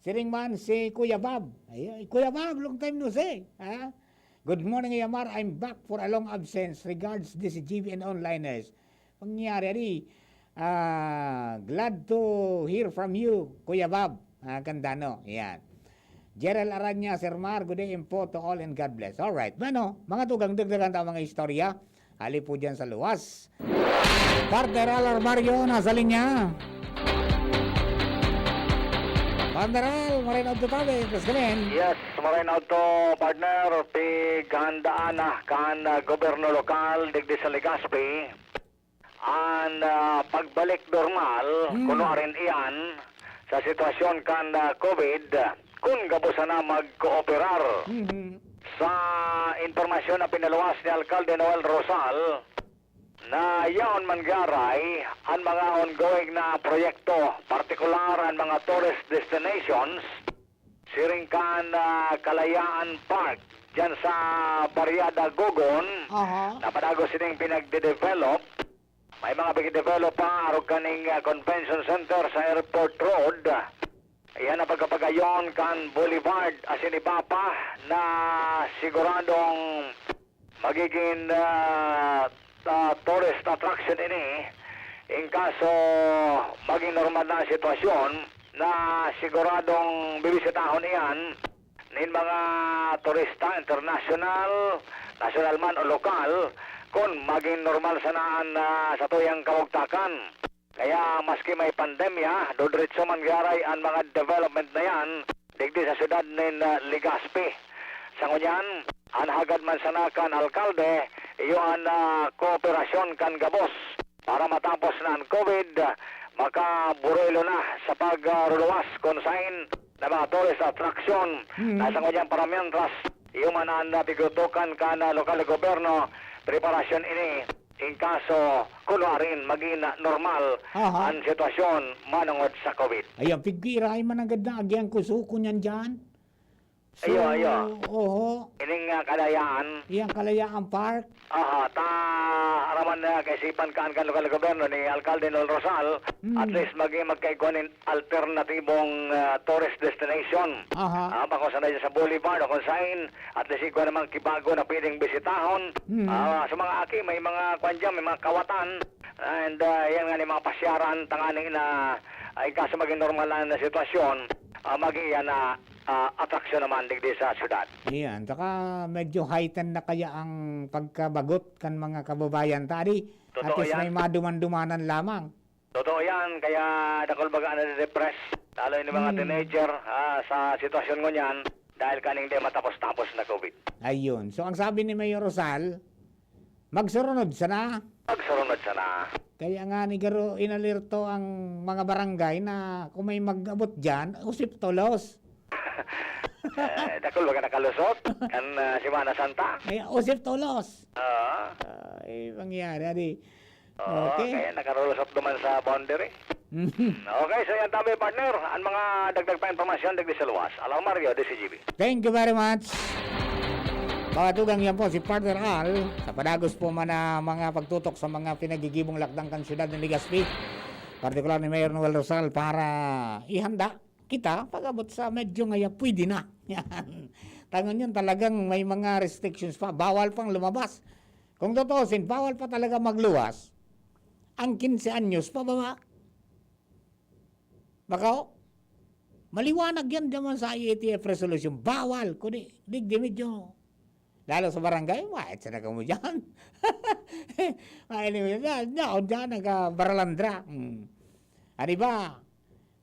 Siring man si Kuya Bob. Ay, ay, Kuya Bob, long time no see. Ha? Good morning, Yamar. I'm back for a long absence. Regards, this is G B N Onliners. Pangyayari, adi, ah, glad to hear from you, Kuya Bob. Ah, ganda, no? Yan. Gerald Aranya, Sir Mar, good day po to all and God bless. Alright. Bueno, mga tugang, dagdagan ta mga istorya. Hali po dyan sa luwas. Partner Al Armario, nasa linya. Partner Al, Marino Abdo Tabe, please come in. Yes, Marino Abdo, partner. Pighandaan na kan, ah, gobyerno lokal digdi sa Legazpi an, ah, pagbalik normal, Hmm. kuno arin iyan, sa sitwasyon kan, ah, COVID, kun gabos sana magkooperar. Mhm. Sa impormasyon na pinaluwas ni Alkalde Noel Rosal, na yaon man garay an mga ongoing na proyekto, partikular an mga tourist destinations, siring kan, ah, Kalayaan Park, diyan sa Barriada, Gogon, Aha. na padagos sining pinagde-develop. May mga pigde-develop pa, arog kaning, ah, Convention Center sa Airport Road. Iyan ang pagkapagayon kan Boulevard asin iba pa na siguradong magigin, ah, ah, tourist attraction ini in kaso magin normal na ang sitwasyon na siguradong bibisitahon iyan nin mga turista internasyonal, nasyonal man o lokal, kun magin normal sana an, ah, satuyang kamugtakan. Kaya maski may pandemya, dodiretso man garay an mga development na yan digdi sa syudad nin, ah, Legazpi. Sa ngunyan, an hagad man sana kan alkalde, iyo an, ah, kooperasyon kan gabos para matapos na an COVID, makaburuelo na sa pagruluwas kun sain na mga tourist attraction Mm. na sa ngunyan para mientras, iyo man an, ah, pigtutukan kan, ah, lokal na gobyerno, preparasyon ini in kaso kunwarin magin normal Aha. an sitwasyon manongod sa COVID. Ayan, pigpirahay man nanggad na agyang kusuko niyan dyan. So, Ayo, ayo. oho. Ining, ah, Kalayaan. Iyang Kalayaan Park. Aha, ta, araman na kaisipan kaan kan lokal na gobyerno ni Alkalde Noel Rosal, Mm. at least maging magkaigwa nin alternatibong, ah, tourist destination. Aha. Ah, bako sana dyan sa Boulevard o kung sain, at least igwa naman kibago na pwedeng bisitahon. Mm. Ah, sa mga aki, may mga kwan dyan, may mga kawatan. And, ah, yan nga ni mga pasyaran, tangani na, ay kaso maging normal na, na sitwasyon, ah, maging yan na, ah, atraksyon naman digdi sa syudad. Iyan, saka medyo heightened na kaya ang pagkabagot kan mga kababayan ta, adi? Totoo At least yan. may maduman-dumanan lamang. Totoo yan, kaya dakul baga na depress, lalo yung mga Hmm. teenager, ah, sa sitwasyon ngunyan, dahil kaning di matapos-tapos na COVID. Ayun. So, ang sabi ni Mayor Rosal, magsurunod sana. Magsurunod sana. Kaya nga ni Garo, inalerto ang mga barangay na kung may mag-abot dyan, usip tolos. Eh, dakul baga nakalusot, kan, ah, Semana Santa. Ay, usip tolos. Oo. Ay, mangyari, adi. Oo, Okay. kaya nakarulusot duman sa boundary. Mhm. Okay, so yan tabi, partner. Ang mga dagdag pa impormasyon, dagdag sa luwas. Alarmario, D C G B. Thank you very much. Mga tugang, yan po si Partner Al sa padagos po man na mga pagtutok sa mga pinagigibong lakdang kan siyudad ng Legazpi, partikular ni Mayor Noel Rosal, para ihanda kita, pag-abot sa medyo ngaya, pwede na. Yan. Tangon yun, talagang may mga restrictions pa. Bawal pang lumabas. Kung tutuusin, bawal pa talaga magluwas. Ang quince anyos pababa. Baka, oh, maliwanag yan naman sa I A T F resolution. Bawal, kundi, digdi medyo. Lalo sa barangay, wait, sana kamo dyan. Ay, anyway, na, na, dyan, nagkabaralandra. Hmm. Ano ba?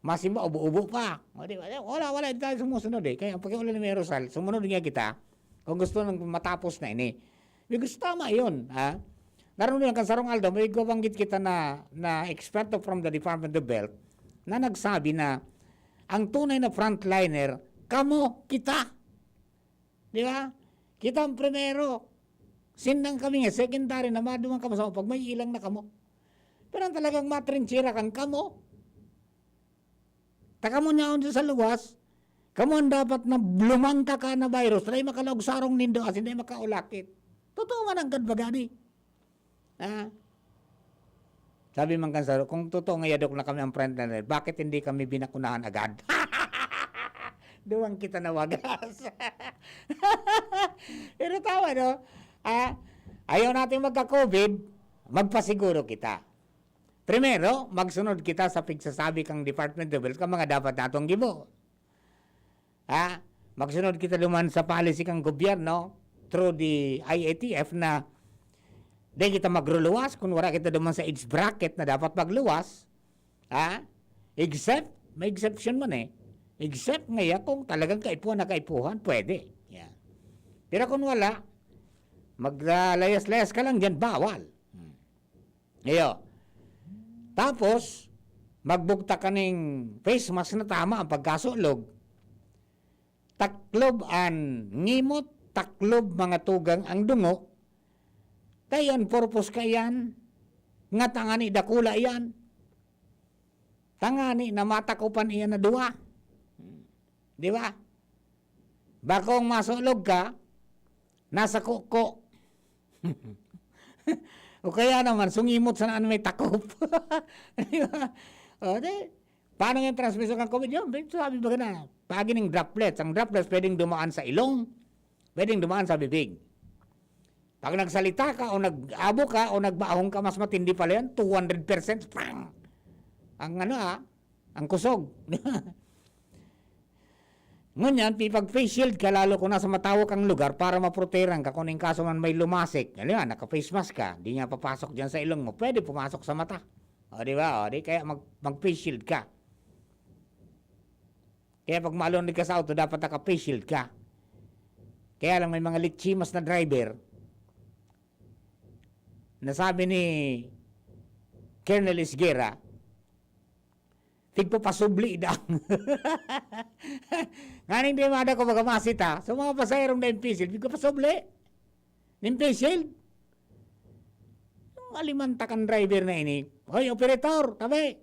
Mas iba, ubo-ubo pa. O, di ba? Wala, wala, tayo sumusunod eh. Kaya ang pakiulan ni Mayor Rosal, sumunod nga kita. Kung gusto nang matapos na ini. Because tama yun, ha? Naroon lang kan sarong aldaw, may gabanggit kita na, na eksperto from the Department of Health na nagsabi na ang tunay na frontliner, kamo, kita. Di ba? Kita ang primero. Sindang kami nga, secondary na maduman kamo sa pag may ilang na kamo. Pero ang talagang matrinchera kan kamo, ta kamo niyaon sa luwas, kamo ang dapat na lumangka ka na virus, dai makalaog sarong nindo, asin dai makaulakit. Totoo man ang kadbagani. Ha? Sabi man kan saro, "Kung totoo nga yadok na kami ang frontliner, bakit hindi kami binakunahan agad?" Duwang kita nawagas. Pero tama, no? Ah, ayaw natin magka-COVID, magpasiguro kita. Primero, magsunod kita sa pigsasabi kang Department of Health kan mga dapat natong gibo. Ha? Magsunod kita duman sa policy kang gobyerno through the I A T F na di kita magruluwas kung wala kita duman sa age bracket na dapat magluwas. Ha? Except, may exception man eh. Except ngaya kung talagang kaipuhan na kaipuhan, pwede. Yan. Pero kung wala, maglayas-layas ka lang dyan, bawal. Hmm. Iyo. Tapos, magbugtak ka ning face mask na tama ang pagkasulog. Taklob an ngimot, taklob mga tugang ang dungo. Kaya an purpose kaiyan, nga tangani dakula iyan. Tangani na matakopan iyan na duwa. Di ba? Bakong masulog ka, nasa kuko. O kaya naman, sungimot sana an may takop. Di ba? O, di, paano yung transmission ng COVID? Yun, sabi ba na, pagi ning droplets. Ang droplets pwedeng dumaan sa ilong, pwedeng dumaan sa bibig. Pag nagsalita ka o nag-abo ka o nagbahong ka, mas matindi pala yan, two hundred percent, pang! Ang ano ah, ang kusog. Ngunyan, pipag-face shield ka lalo kung nasa matawak ang lugar para maproteran ka kung in kaso man may lumasik. Ano yan, naka-face mask ka, di niya papasok dyan sa ilong mo, pwede pumasok sa mata. O, di ba? O, di kaya mag, mag-face shield ka. Kaya pag maalon ka sa auto, dapat naka-face shield ka. Kaya lang may mga lichimas na driver, nasabi ni Colonel Isguera, tigpapasubli daw. Nganing di mada ko magamasi ta, sa mga pasahero na impisil, tigpapasubli. Impisil. Yung alimantak ang driver na ini, "Hoy, operator, tabi."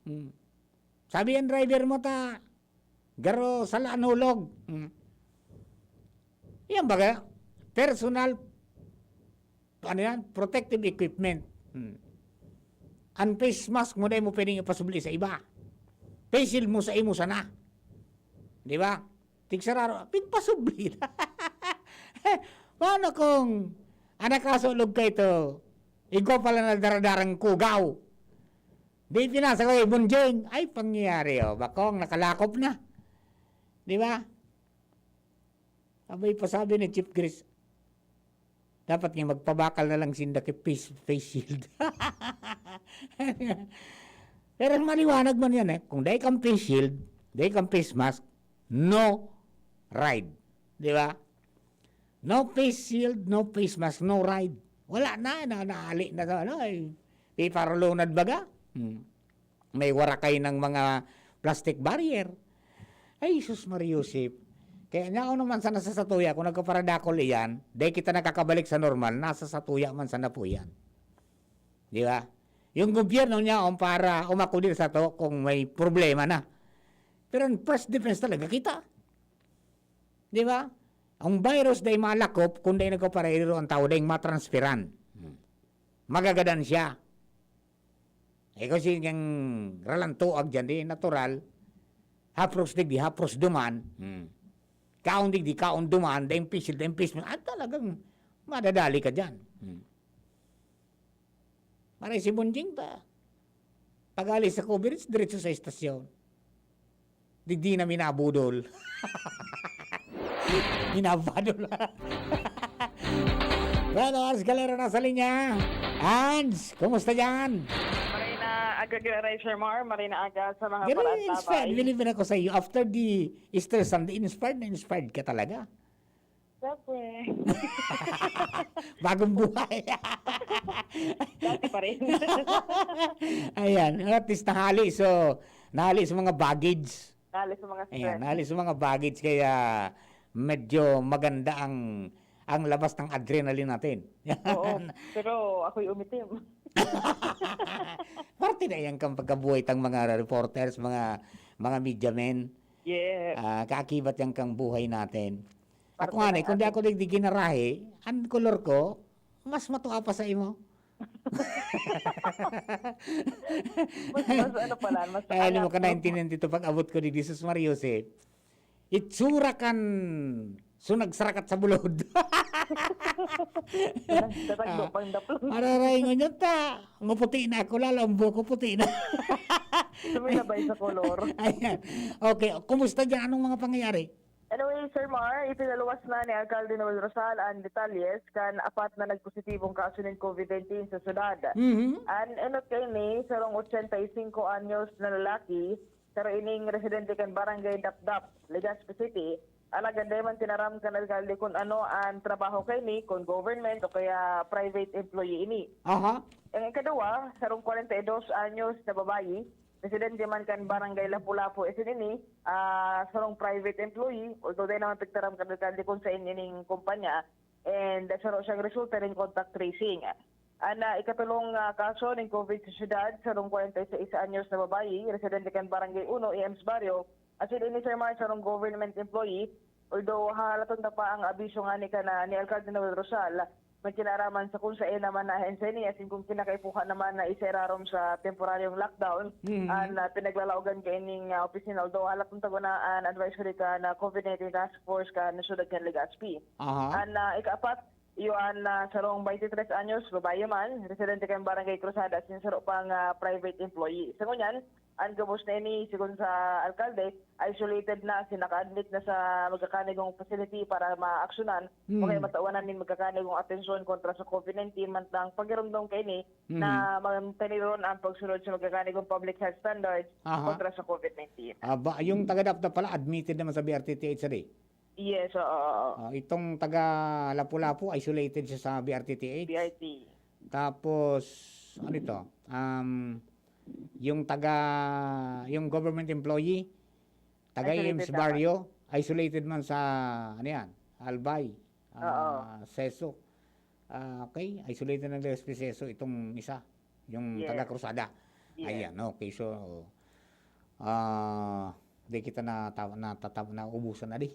Hmm. Sabi ang driver mo ta, garo sala an hulog. Hmm. Yan baga, personal, ano yan, protective equipment. Hmm. Ang face mask mo, dai mo pwedeng ipasubli sa iba. Face shield mo sa imo sana. Di ba? Tigsararo, pigpasubli na. Paano kung anak kasulog ka ito, igwa pala na daradarang kugaw? Di pinasa ko, eh, bunjing. Ay, pangyayari, oh. Bakong nakalakop na. Di ba? Abay, pasabi ni Chief Grace, dapat nga magpabakal na lang sinda ki face, face shield. Pero maliwanag man yan, eh. Kung dai kang face shield, dai kang face mask, no ride. Di ba? No face shield, no face mask, no ride. Wala na, na, naali na sa ano, ay, piparulunad baga. Hmm. May warakay ng mga plastic barrier. Ay, Jesus Maria Joseph. Kaya niya ako naman sana sa satuya, kung nagkaparadakol iyan, dahil kita nakakabalik sa normal, nasa satuya man sana po yan. Di ba? Yung gobyerno niya, ang para umakudir sa to kung may problema na. Pero ang first defense talaga, kita. Di ba? Ang virus dai malakop, kung dai nagkaparehiro ang tao, dai matransferan. Hmm. Magagadan siya. Eh, kasi yung ralantuag dyan, di natural. Hapros digdi, hapros duman. Hmm. Kaon digdi, kaon duman, daing pisil, daing pisil. Ah, talagang madadali ka dyan. Hmm. Maray si Bonjing ta. Pag-alis sa coverage, diretso sa estasyon. Digdi na minabudol. Minabadol. Bueno, Hans Galero nasa linya. Hans, kumusta dyan? Maray na aga, Ginoong Sir Mar. Maray na aga sa mga Ganun paraan yung inspired. tabay. Believe na ako sa iyo. After the Easter Sunday, inspired na inspired ka talaga. Siyempre. Bagong buhay. Dati pa rin. Ayan. At least nahali. So, nahali sa mga baggage. Nahali sa mga stress. Ayan, nahali sa mga baggage. Kaya medyo maganda ang ang labas ng adrenaline natin. Oo. Pero ako'y umitim. Parte na yan kang pagkabuhay tang mga reporters, mga mga media men. Yes. Ah, kaakibat yan kang buhay natin. Parte Ako nga, na eh, kung di yan. Ako digdi ginarahe, ang kolor ko, mas matuwa pa sa imo. Mas, mas ano pala, mas Ay, alam mo angat, ka, no? nineteen ninety-two, pag abot ko digdi, Jesus Maria Joseph, itsura kan sunagsarakat sa bulod. Tatagbo Ah, pang daplon. Mararay ngunyan ta. Nguputi na ako, lalo ang buhok ko puti na. Sumilabay sa kolor. Ayan. Okay, kumusta dyan? Anong mga pangyayari? Anyway, Sir Mar, ipinaluwas na ni Alcalde Noel Rosal ang detalles kan apat na nagpositibong kaso nin COVID nineteen sa syudad. Mhm. An enot kaini, sarong ochenta y cinco anyos na lalaki, saro ining residente kan Barangay Dapdap, Legazpi City. Alagad dai man tinaram kan alkalde kun ano an trabaho kaini, kun government o kaya private employee ini. Aha. Ang ikaduwa, sarong kwarenta y dos anyos na babayi, residente man kan Barangay Lapu-Lapu, isin ini, ah, sarong private employee, although dai naman pigtaram kan alkalde kun saen ining kumpanya, and saro siyang resulta nin contact tracing. An, ah, ikatulong, ah, kaso nin COVID sa syudad, sarong kwarenta y seis anyos na babayi, residente kan Barangay Uno, Ems Barrio, asin ini, Sir Mar, sarong government employee, although hahalaton ta pa ang abiso ngani kan, ah, ni Alcalde Noel Rosal, magkinaaraman sa kung saen naman na ahensya ini, asin kung kinakaipuhan naman na isairarom sa temporaryong lockdown, Mhm. an, ah, pinaglalaogan kaining, ah, opisina, although halaton ta guna an advisory kan, ah, COVID nineteen Task Force kan syudad kan Legazpi. Aha. An, ah, ikaapat, iyo an, ah, sarong twenty-three anyos, babayi man, residente kan Barangay Cruzada, asin saro pang, ah, private employee. Sa ngunyan, an gabos na ini, sigon sa alkalde, isolated na, asin naka-admit na sa magkakanigong facility para maaksyonan o Hmm. kaya matawanan nin magkakanigong atensyon kontra sa COVID nineteen, mantang pagirumdom kaini na Mhm. manteneron ang pagsunod sa magkakanigong public health standards Aha. kontra sa COVID nineteen. Aba, yung taga Dapdap pala, admitted naman sa B R T T H, sir, eh. Yes, oo, oo. Ah, itong taga Lapu-Lapu, isolated siya sa B R T T H. B R T. Tapos, ano ito? Um, yung taga, yung government employee, taga Isolated Ems dapat. Barrio, isolated man sa, ano yan, Albay, ah, Oo. Seso. Ah, okay, isolated ng Legazpi Seso itong isa, yung Yes. taga Cruzada. Yes. Ayan, okay. So, ah, di kita na, na, na, nauubusan na di.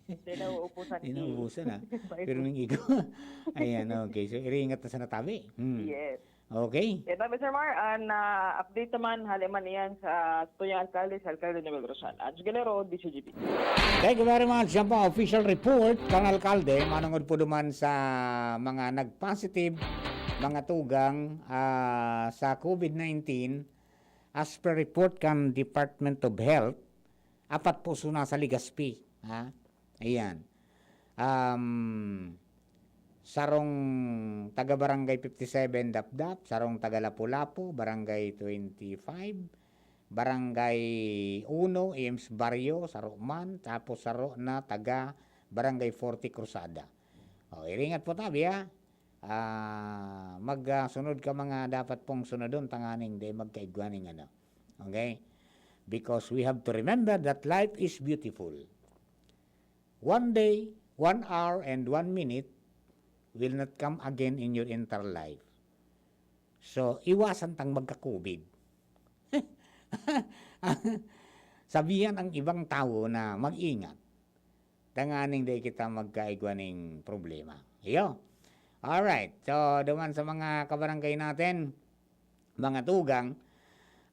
Di nauubusan Di ni nauubusan, ah. Bye. Pero nung ikaw, ayan, okay. So, iringat na sa natabi. Hmm. Yes. Okay. Yan naman, Sir Mar, an, ah, update naman, hali man iyan sa tuyang alkalde, sa alkalde ni Mel Rosal. Ange Galero, D C G B. Thank you very much. Yan po, official report kan alkalde. Manungod po duman sa mga nag-positive, mga tugang, ah, sa COVID nineteen. As per report kan Department of Health, apat po suna sa Legazpi. Ha? Ayan. Um, sarong taga Barangay fifty-seven Dapdap, sarong taga Lapu-Lapu, Barangay twenty-five, Barangay Uno, Ems Barrio, saro man, tapos saro na taga Barangay forty Cruzada. O, iringat po tabi, ha? Ah, mag, ah, sunod ka mga dapat pong sunodon, tanganing di magkaigwa ning ano. Okay? Because we have to remember that life is beautiful. One day, one hour, and one minute will not come again in your entire life. So, iwasan tang magka-COVID. Sabihan ang ibang tawo na mag-ingat. Tanganing di kita magkaigwa ning problema. Iyo. Alright. So, duman sa mga kabarangay natin, mga tugang,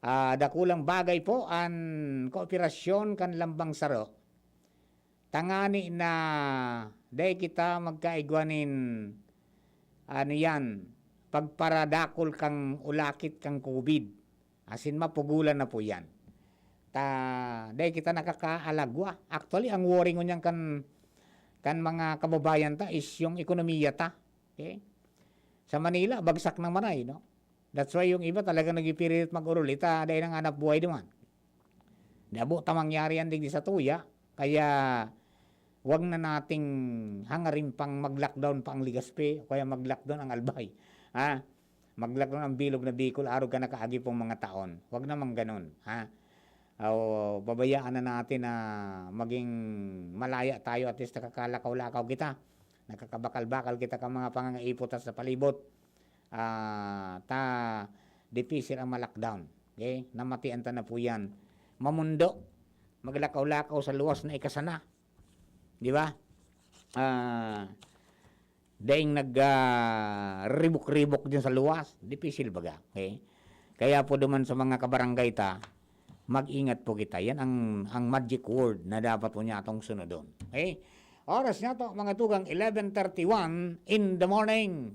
Ah, dakulang bagay po an kooperasyon kan lambang saro, tangani na dai kita magkaigwa nin, ano yan, pagparadakol kan ulakit kan COVID. Asin mapugolan na po yan. Ta, dai kita nakakaalagwa. Actually, ang worry ngunyan kan, kan mga kababayan ta is yung ekonomiya ta. Okay? Sa Manila, bagsak na man ay, no? That's why yung iba talagang nagpipili't mag-urol. Ita, dai nang hanap buhay duman. Dabo ta mangyari yan digdi sa tuya. Kaya, wag na nating hangarin pang mag-lockdown pa ang Legazpi o kaya mag-lockdown ang Albay. Ha? Mag-lockdown ang bilog na Bicol, arog kan nakaagi pong mga taon. Wag namang ganun, ha? O, pabayaan na natin na maging malaya tayo, at least nakakalakaw-lakaw kita. Nakakabakal-bakal kita kan mga pangangaipo ta sa palibot. Ah, ta, dipisil ang ma-lockdown. Okay? Namatian ta na po yan. Mamundo. Maglakaw-lakaw sa luwas na ikasana. Di ba? Ah, daing nag, ah, ribok-ribok din sa luwas. Dipisil baga. Okay? Kaya po duman sa mga kabarangay ta, mag-ingat po kita. Yan ang, ang magic word na dapat po niya atong sunodon. Okay? Oras niya to, mga tugang, eleven thirty-one in the morning.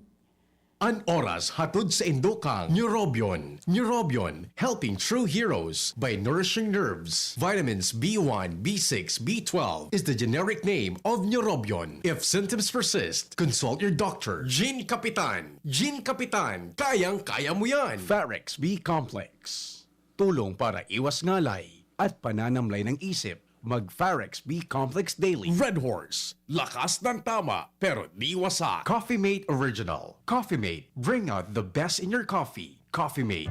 An oras hatod sa indo kang Neurobion. Neurobion, helping true heroes by nourishing nerves. Vitamins B one, B six, B twelve is the generic name of Neurobion. If symptoms persist, consult your doctor. Gene Kapitan. Gene Kapitan, kayang-kaya mo yan. Farex B Complex. Tulong para iwas ngalay at pananamlay ng isip. Mag Farex B Complex Daily. Red Horse. Lakas ng tama, pero di wasak. Coffee Mate Original. Coffee Mate. Bring out the best in your coffee. Coffee Mate.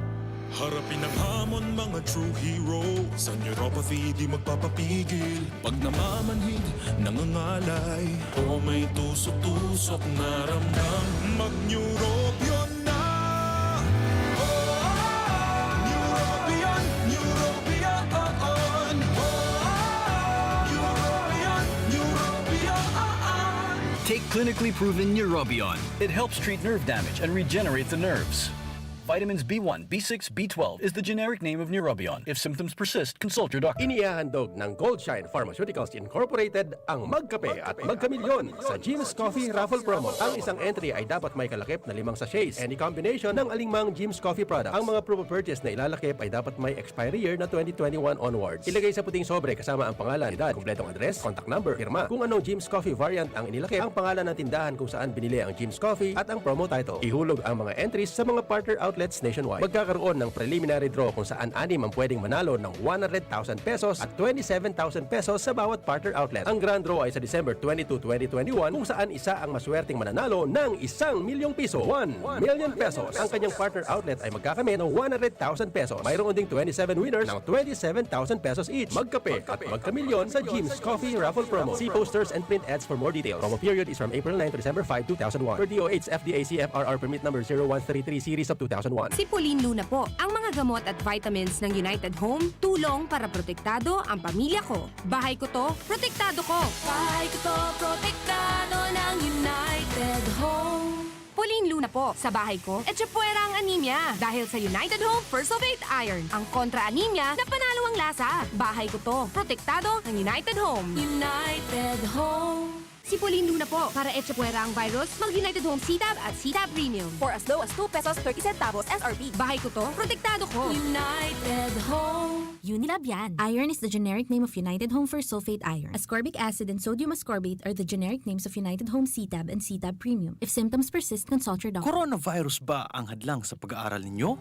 Harapin ang hamon, mga true hero. Sa neuropathy di magpapapigil. Pag namamanhid, nangangalay, o may tusok-tusok na ramdam, mag-Neurobion na. Oh, Neurobion, Neurobion, oh, oh. Oh, Neurobion, Neurobion, oh, oh. Take clinically proven Neurobion. It helps treat nerve damage and regenerate the nerves. Vitamins B one, B six, B twelve is the generic name of Neurobion. If symptoms persist, consult your doctor. Inihahandog ng Goldshine Pharmaceuticals Incorporated ang Magkape at Magkamilyon sa Jim's Coffee Raffle Promo. Ang isang entry ay dapat may kalakip na limang sachets. Any combination ng alingmang Jim's Coffee product. Ang mga proof of purchase na ilalakip ay dapat may expiry year na twenty twenty-one onwards. Ilagay sa puting sobre kasama ang pangalan, edad, kompletong address, contact number, pirma. Kung anong Jim's Coffee variant ang inilakip, ang pangalan ng tindahan kung saan binili ang Jim's Coffee at ang promo title. Ihulog ang mga entries sa mga partner outlets nationwide. Magkakaroon ng preliminary draw kung saan anim ang pwedeng manalo ng one hundred thousand pesos at twenty-seven thousand pesos sa bawat partner outlet. Ang grand draw ay sa December twenty-two, twenty twenty-one, kung saan isa ang maswerteng mananalo ng isang milyong piso, one million pesos. Ang kanyang partner outlet ay magkakamit ng one hundred thousand pesos. Mayroon ding twenty-seven winners ng twenty-seven thousand pesos each. Magkape at magkamilyon sa Jim's Coffee Raffle Promo. See posters and print ads for more details. Promo period is from April nine to December five, two thousand one. Per D O H F D A C F R R permit number zero one three three series of two thousand one. Si Pauline Luna po. Ang mga gamot at vitamins ng United Home, tulong para protektado ang pamilya ko. Bahay ko to, protektado ko. Bahay ko to, protektado ng United Home. Pauline Luna po, sa bahay ko, etchepuera ang anemia. Dahil sa United Home First of Eight Iron, ang kontra anemia na panalo ang lasa. Bahay ko to, protektado ng United Home. United Home. Si Pauline Luna po, para etchepuera ang virus, mag United Home C-Tab at C-Tab Premium. For as low as two pesos thirty centavos S R P. Bahay ko to, protektado ko. United Home. Unilab yan. Iron is the generic name of United Home First Sulfate Iron. Ascorbic acid and sodium ascorbate are the generic names of United Home C-Tab and C-Tab Premium. If symptoms persist, consult your doctor. Coronavirus ba ang hadlang sa pag-aaral ninyo?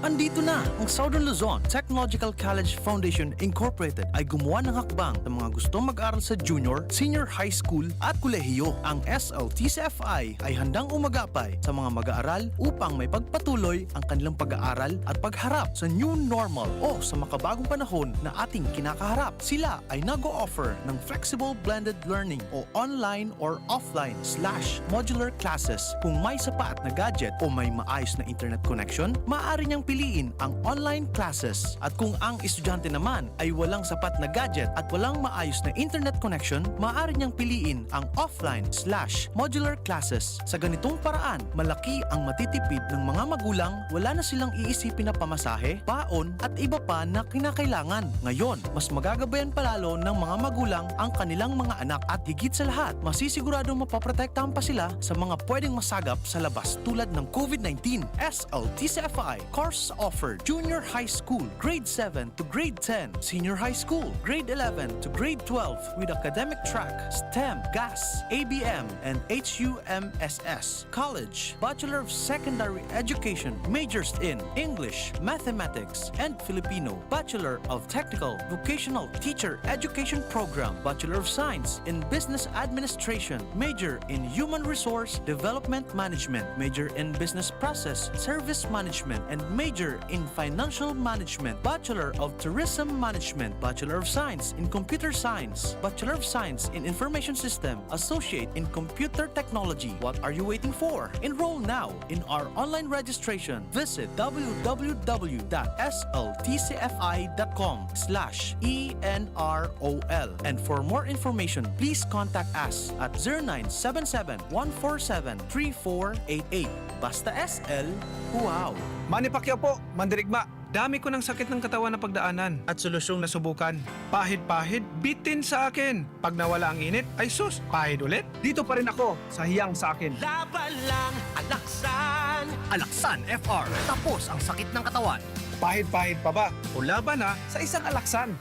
Andito na! Ang Southern Luzon Technological College Foundation Incorporated ay gumawa ng hakbang sa mga gustong mag-aral sa junior, senior high school at kolehiyo. Ang S L T C F I ay handang umagapay sa mga mag-aaral upang maipagpatuloy ang kanilang pag-aaral at pagharap sa new normal o sa makabagong panahon na ating kinakaharap. Sila ay nag-o-offer ng flexible blended learning o online or offline slash modular classes. Kung may sapat na gadget o may maayos na internet connection, maaari niyang piliin ang online classes. At kung ang estudyante naman ay walang sapat na gadget at walang maayos na internet connection, maaari niyang piliin ang offline slash modular classes. Sa ganitong paraan, malaki ang matitipid ng mga magulang, wala na silang iisipin na pamasahe, baon, at iba pa na kinakailangan. Ngayon, mas magagabayan pa lalo ng mga magulang ang kanilang mga anak at higit sa lahat, masisiguradong mapoprotektahan pa sila sa mga pwedeng masagap sa labas tulad ng COVID nineteen. S L T C F I course offered: Junior High School, Grade seven to Grade ten, Senior High School, Grade eleven to Grade twelve, with academic track, STEM, GAS, A B M, and H U M S S. College, Bachelor of Secondary Education, majors in English, Mathematics, and Filipino, Bachelor of Technical Vocational Teacher Education Program, Bachelor of Science in Business Administration, major in Human Resource Development Management, major in Business Process Service Management, and major in Financial Management, Bachelor of Tourism Management, Bachelor of Science in Computer Science, Bachelor of Science in Information System, Associate in Computer Technology. What are you waiting for? Enroll now in our online registration. Visit w w w dot s l t c f i dot com slash e n r o l. And for more information, please contact us at zero nine seven seven, one four seven, three four eight eight. Basta S L, wow! Manny Pacquiao po, mandirigma. Dami ko ng sakit ng katawan na pagdaanan at solusyong nasubukan. Pahid-pahid, bitin sa akin. Pag nawala ang init, ay sus, pahid ulit. Dito pa rin ako, sa hiyang sa akin. Laban lang, Alaksan. Alaksan F R, tapos ang sakit ng katawan. Pahid-pahid pa ba? O laban na sa isang Alaksan.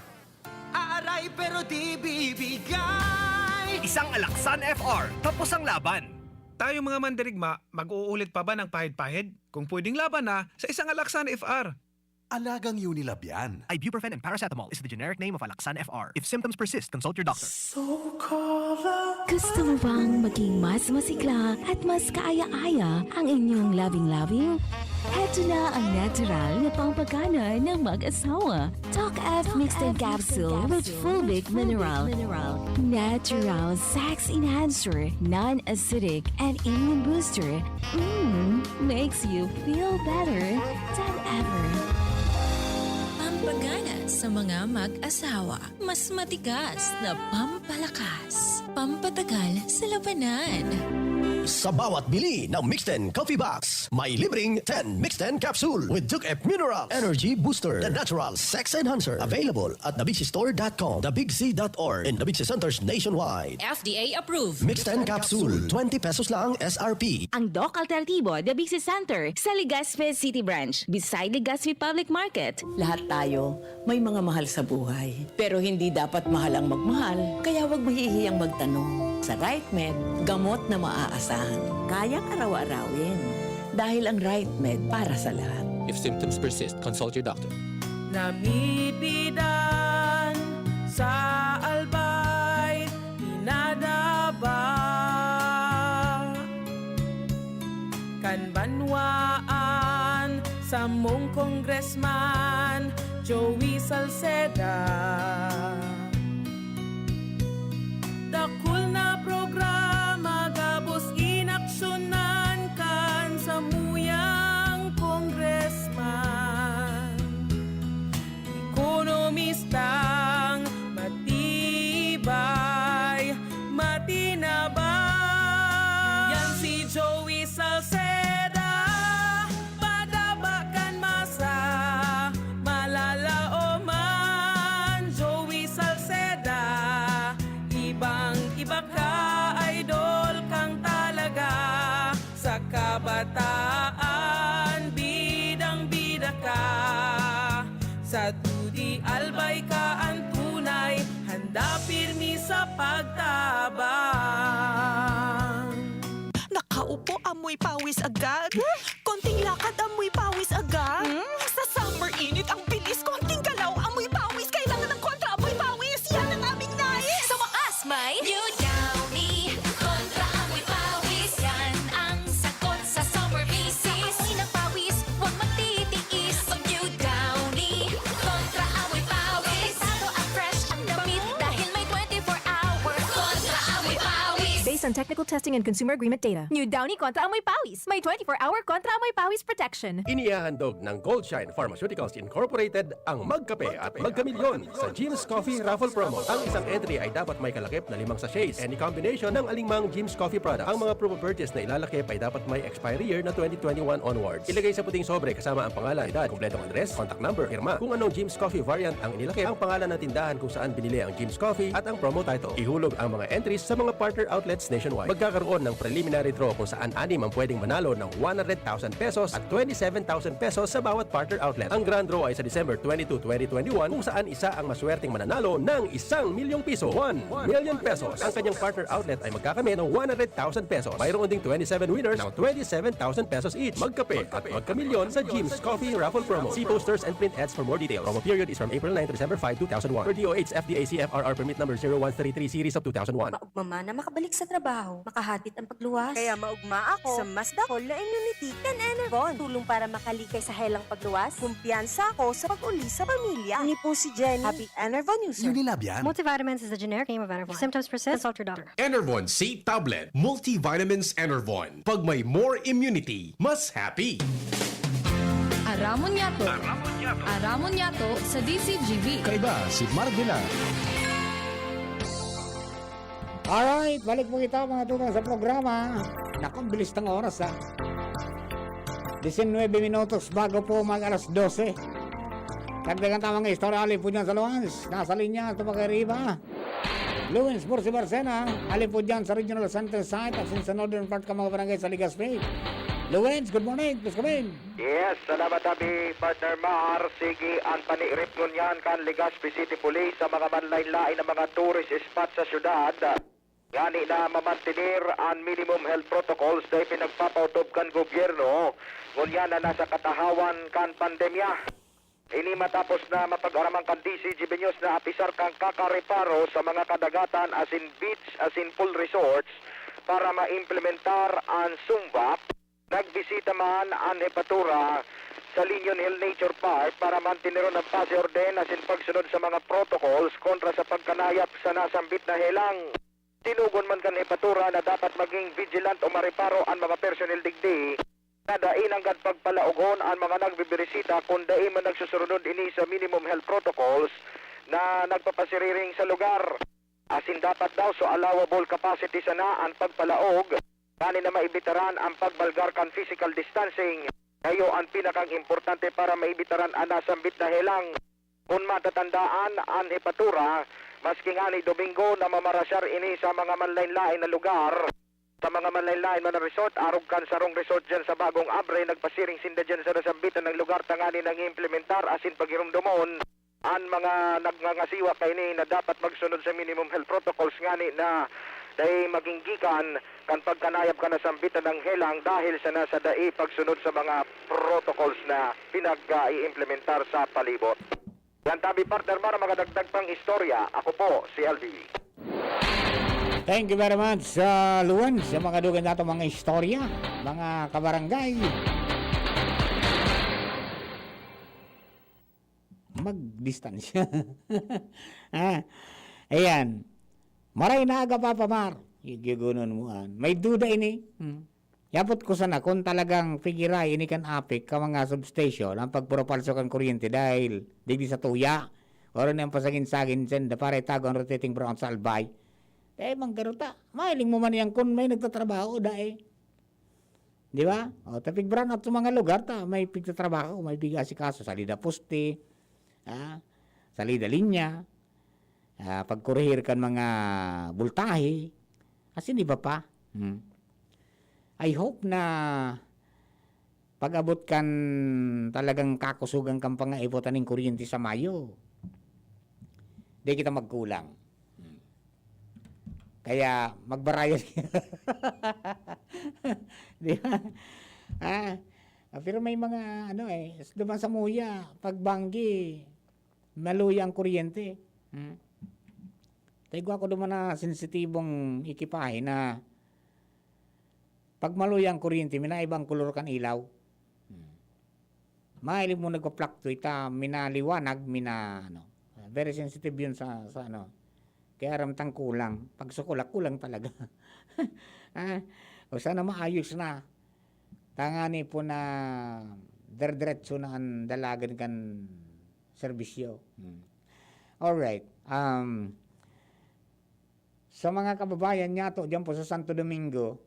Aaray pero di bibigay. Isang Alaksan F R, tapos ang laban. Tayo mga mandirigma, mag-uulit pa ba ng pahid-pahid? Kung pwedeng laban na, sa isang Alaksan F R. Alagang Unilab yan. Ibuprofen and paracetamol is the generic name of Alaxan F R. If symptoms persist, consult your doctor. Gusto mo bang maging mas masigla at mas kaaya-aya ang inyong labing-labing? Heto na ang natural na pampagana ng mag-asawa. Talk F Mixed and Capsule with Fulvic Mineral. Natural sex enhancer, non-acidic, and immune booster. Mm, makes you feel better than ever. Pampagana sa mga mag-asawa. Mas matigas na pampalakas. Pampatagal sa labanan. Sa bawat bili ng Mixten Coffee Box, may libreng ten Mixten Capsule with Duke F Mineral Energy Booster, the natural sex enhancer. Available at the big c store dot com, the big c dot org, and the Big C Centers nationwide. F D A approved. Mixten Capsule, twenty pesos lang S R P. Ang Doc Alternativo, The Big C Center, sa Legazpi City Branch, beside Legazpi Public Market. Lahat tayo may mga mahal sa buhay. Pero hindi dapat mahal ang magmahal, kaya huwag mahihiyang magtanong. Sa RightMed, gamot na maaasahan. Kayang araw-arawin. Dahil ang RightMed para sa lahat. If symptoms persist, consult your doctor. Namipidan sa Albay, pinadaba kan banwaan samong Congressman Joey Salceda. Dakul na programa gabos inaksyonan kan samuyang congressman. Ekonomistang matibay, matinabang. Yan si Joey Salceda, padaba kan masa, malalaoman. Joey Salceda, ibang-iba ka, idol kang talaga. Sa kabataan, bidang-bida ka. Sa dudi, albay ka ang tunay, handa pirmi sa pagtabang. Nakaupo, amoy pawis agad. Konting lakad, amoy pawis agad. Sa summer init, ang bilis. Konting galaw, amoy pawis. Kailangan ng kontra amoy pawis. Yan ang aming nais. Sa wakas, may New Downy. Kontra amoy pawis. Yan ang sagot sa summer visit. Sa amoy ng pawis, huwag magtitiis. Mag New Downy. Kontra amoy pawis. Delikado at fresh ang damit dahil may twenty-four hour. Kontra amoy pawis. Sa technical testing and consumer agreement data. New Downy kontra amoy pawis. May twenty-four hour kontra amoy pawis protection. Inihahandog ng Goldshine Pharmaceuticals Incorporated ang Magkape at Magkamilyon sa Jim's Coffee Raffle Promo. Ang isang entry ay dapat may kalakip na limang sachets, any combination ng alingmang Jim's Coffee product. Ang mga proof of purchase na ilalakip ay dapat may expiry year na twenty twenty-one onwards. Ilagay sa puting sobre kasama ang pangalan, edad, kompletong address, contact number, pirma. Kung anong Jim's Coffee variant ang inilakip, ang pangalan ng tindahan kung saan binili ang Jim's Coffee at ang promo title. Ihulog ang mga entries sa mga partner outlets nationwide. Magkakaroon ng preliminary draw kung saan anim ang pwedeng manalo ng one hundred thousand pesos at twenty-seven thousand pesos sa bawat partner outlet. Ang grand draw ay sa December twenty-two, twenty twenty-one, kung saan isa ang maswerteng mananalo ng isang milyong piso, one million pesos. Ang kanyang partner outlet ay magkakamit ng one hundred thousand pesos. Mayroon ding twenty-seven winners ng twenty-seven thousand pesos each. Magkape at magkamilyon sa Jim's Coffee Raffle Promo. See posters and print ads for more details. Promo period is from April nine to December five, two thousand one. Per D O H F D A C F R R Permit Number zero one three three Series of two thousand one. Maugma man na makabalik sa trabaho, makahatid ang pagluwas. Kaya maugma ako sa mas dakol na immunity kan Enervon. Tulong para makalikay sa helang pagluwas. Kumpiyansa ako sa pag-uli sa pamilya. Ini po si Jenny. Happy Enervon user. Unilab yan. Multivitamins is a generic name of Enervon. If symptoms persist, consult your doctor. Enervon Seed Tablet, Multivitamins Enervon. Pag may more immunity, mas happy. Aramon Yato. Aramon Yato sa D C G B. Kaiba si Marvila. Alright, balik po kita mga tugang sa programa. Naku, ang bilis ng oras ha. Disinwebe minutos bago po mag alas dose. Dagdagan ta mga istorya, alin po dyan sa Luwans. Nasa linya, ito pa kay Riva. Luwens Bursi Barcena, alin po dyan sa Regional Center Site at sa Northern part ka mga barangay sa Legazpi. Luwens, good morning, please come in. Yes, salamat abi, Partner Mar. Sige, ang panirip ngunyan kan Legazpi City Police sa mga manlain-lain na mga tourist spot sa syudad. Ngani na mamantener an minimum health protocols na ipinagpapautob kan gobyerno ngunyan na nasa katahawan kan pandemya. Ini matapos na mapag-araman kan D C G B News na apisar kan kakareparo sa mga kadagatan asin beach asin pool resorts para maimplementar an SUMVAP. Nagbisita man an hepatura sa Linion Hill Nature Park para manteneron ang pasi-orden asin pagsunod sa mga protocols kontra sa pagkanayap sa nasambit na helang. Tinugon man kan hepatura na dapat maging vigilant o mareparo an mga personnel digdi na dai nanggad pagpalaoghon an mga nagbibirisita kun dai man nagsusurunod ini sa minimum health protocols na nagpapasiriring sa lugar. Asin dapat daw sa allowable capacity sana an pagpalaog, ngani na maibitaran an pagbalgar kan physical distancing, kayo an pinakang importante para maibitaran an nasambit na helang. Kun matatandaan an hepatura, maski ngani Domingo na mamarasyar ini sa mga manlain-lain na lugar, sa mga manlain-lain man na resort, arog kan sarong resort diyan sa Bagong Abre, nagpasiring sinda diyan sa nasambitan ng lugar tanganing nang-iimplementar asin pagirumdomon an mga nagngangasiwa kaini na dapat magsunod sa minimum health protocols ngani na dai maging gikan kan pagkanayap kan nasambitan ng helang dahil sana sa dai pagsunod sa mga protocols na pinag-iimplementar sa palibot. Yan tabi, partner, para makadagdag pang istorya. Ako po, si L D. Thank you very much, uh, Luan, sa mga dugay nato mga istorya, mga kabarangay. Magdistansya. Ah, ayan. Maray na aga, Papa Mar. Gigunon mo, an. May duda ini. Hmm. Yapot ko sana kung talagang pigiray ini kan APEC ka mga substation ang pagpurapalso kan kuryente dahil digdi sa tuya. Oro na ang pasagin-sagin senda para itago ang rotating brown sa albay. Eh, manggaruta. Mahiling mo man yan kung may nagtatrabaho, dai. Di ba? O, tapig brown out sa mga lugar, ta, may pigtatrabaho, may bigasikaso, salida poste, ah, salida linya, ah, pagkurihir kan mga bultahe, asin iba pa. Hmm. I hope na pag-abot kan talagang kakusugan kan pangaipotan nin kuryente sa Mayo, di kita magkulang. Hmm. Kaya magbarayad. Di ba? Ah, pero may mga ano eh, duman sa Muya, pag banggi, maluya ang kuryente. Hmm? Tayo ako duman na sensitibong ekipahe na pag maluya ang kuryente, minaiba ang kolor kan ilaw. Hmm. Mahilig mo nagpa-fluctuate, ah, minaliwanag, mina, ano. Very sensitive yun sa, sa ano. Kaya aram tang kulang. Pag sa kulang, kulang talaga. Ah, o sana maayos na. Tangani po na dire-diretso na ang dalagan kan serbisyo. Hmm. Alright. Um, sa mga kababayan niyato diyan po sa Santo Domingo,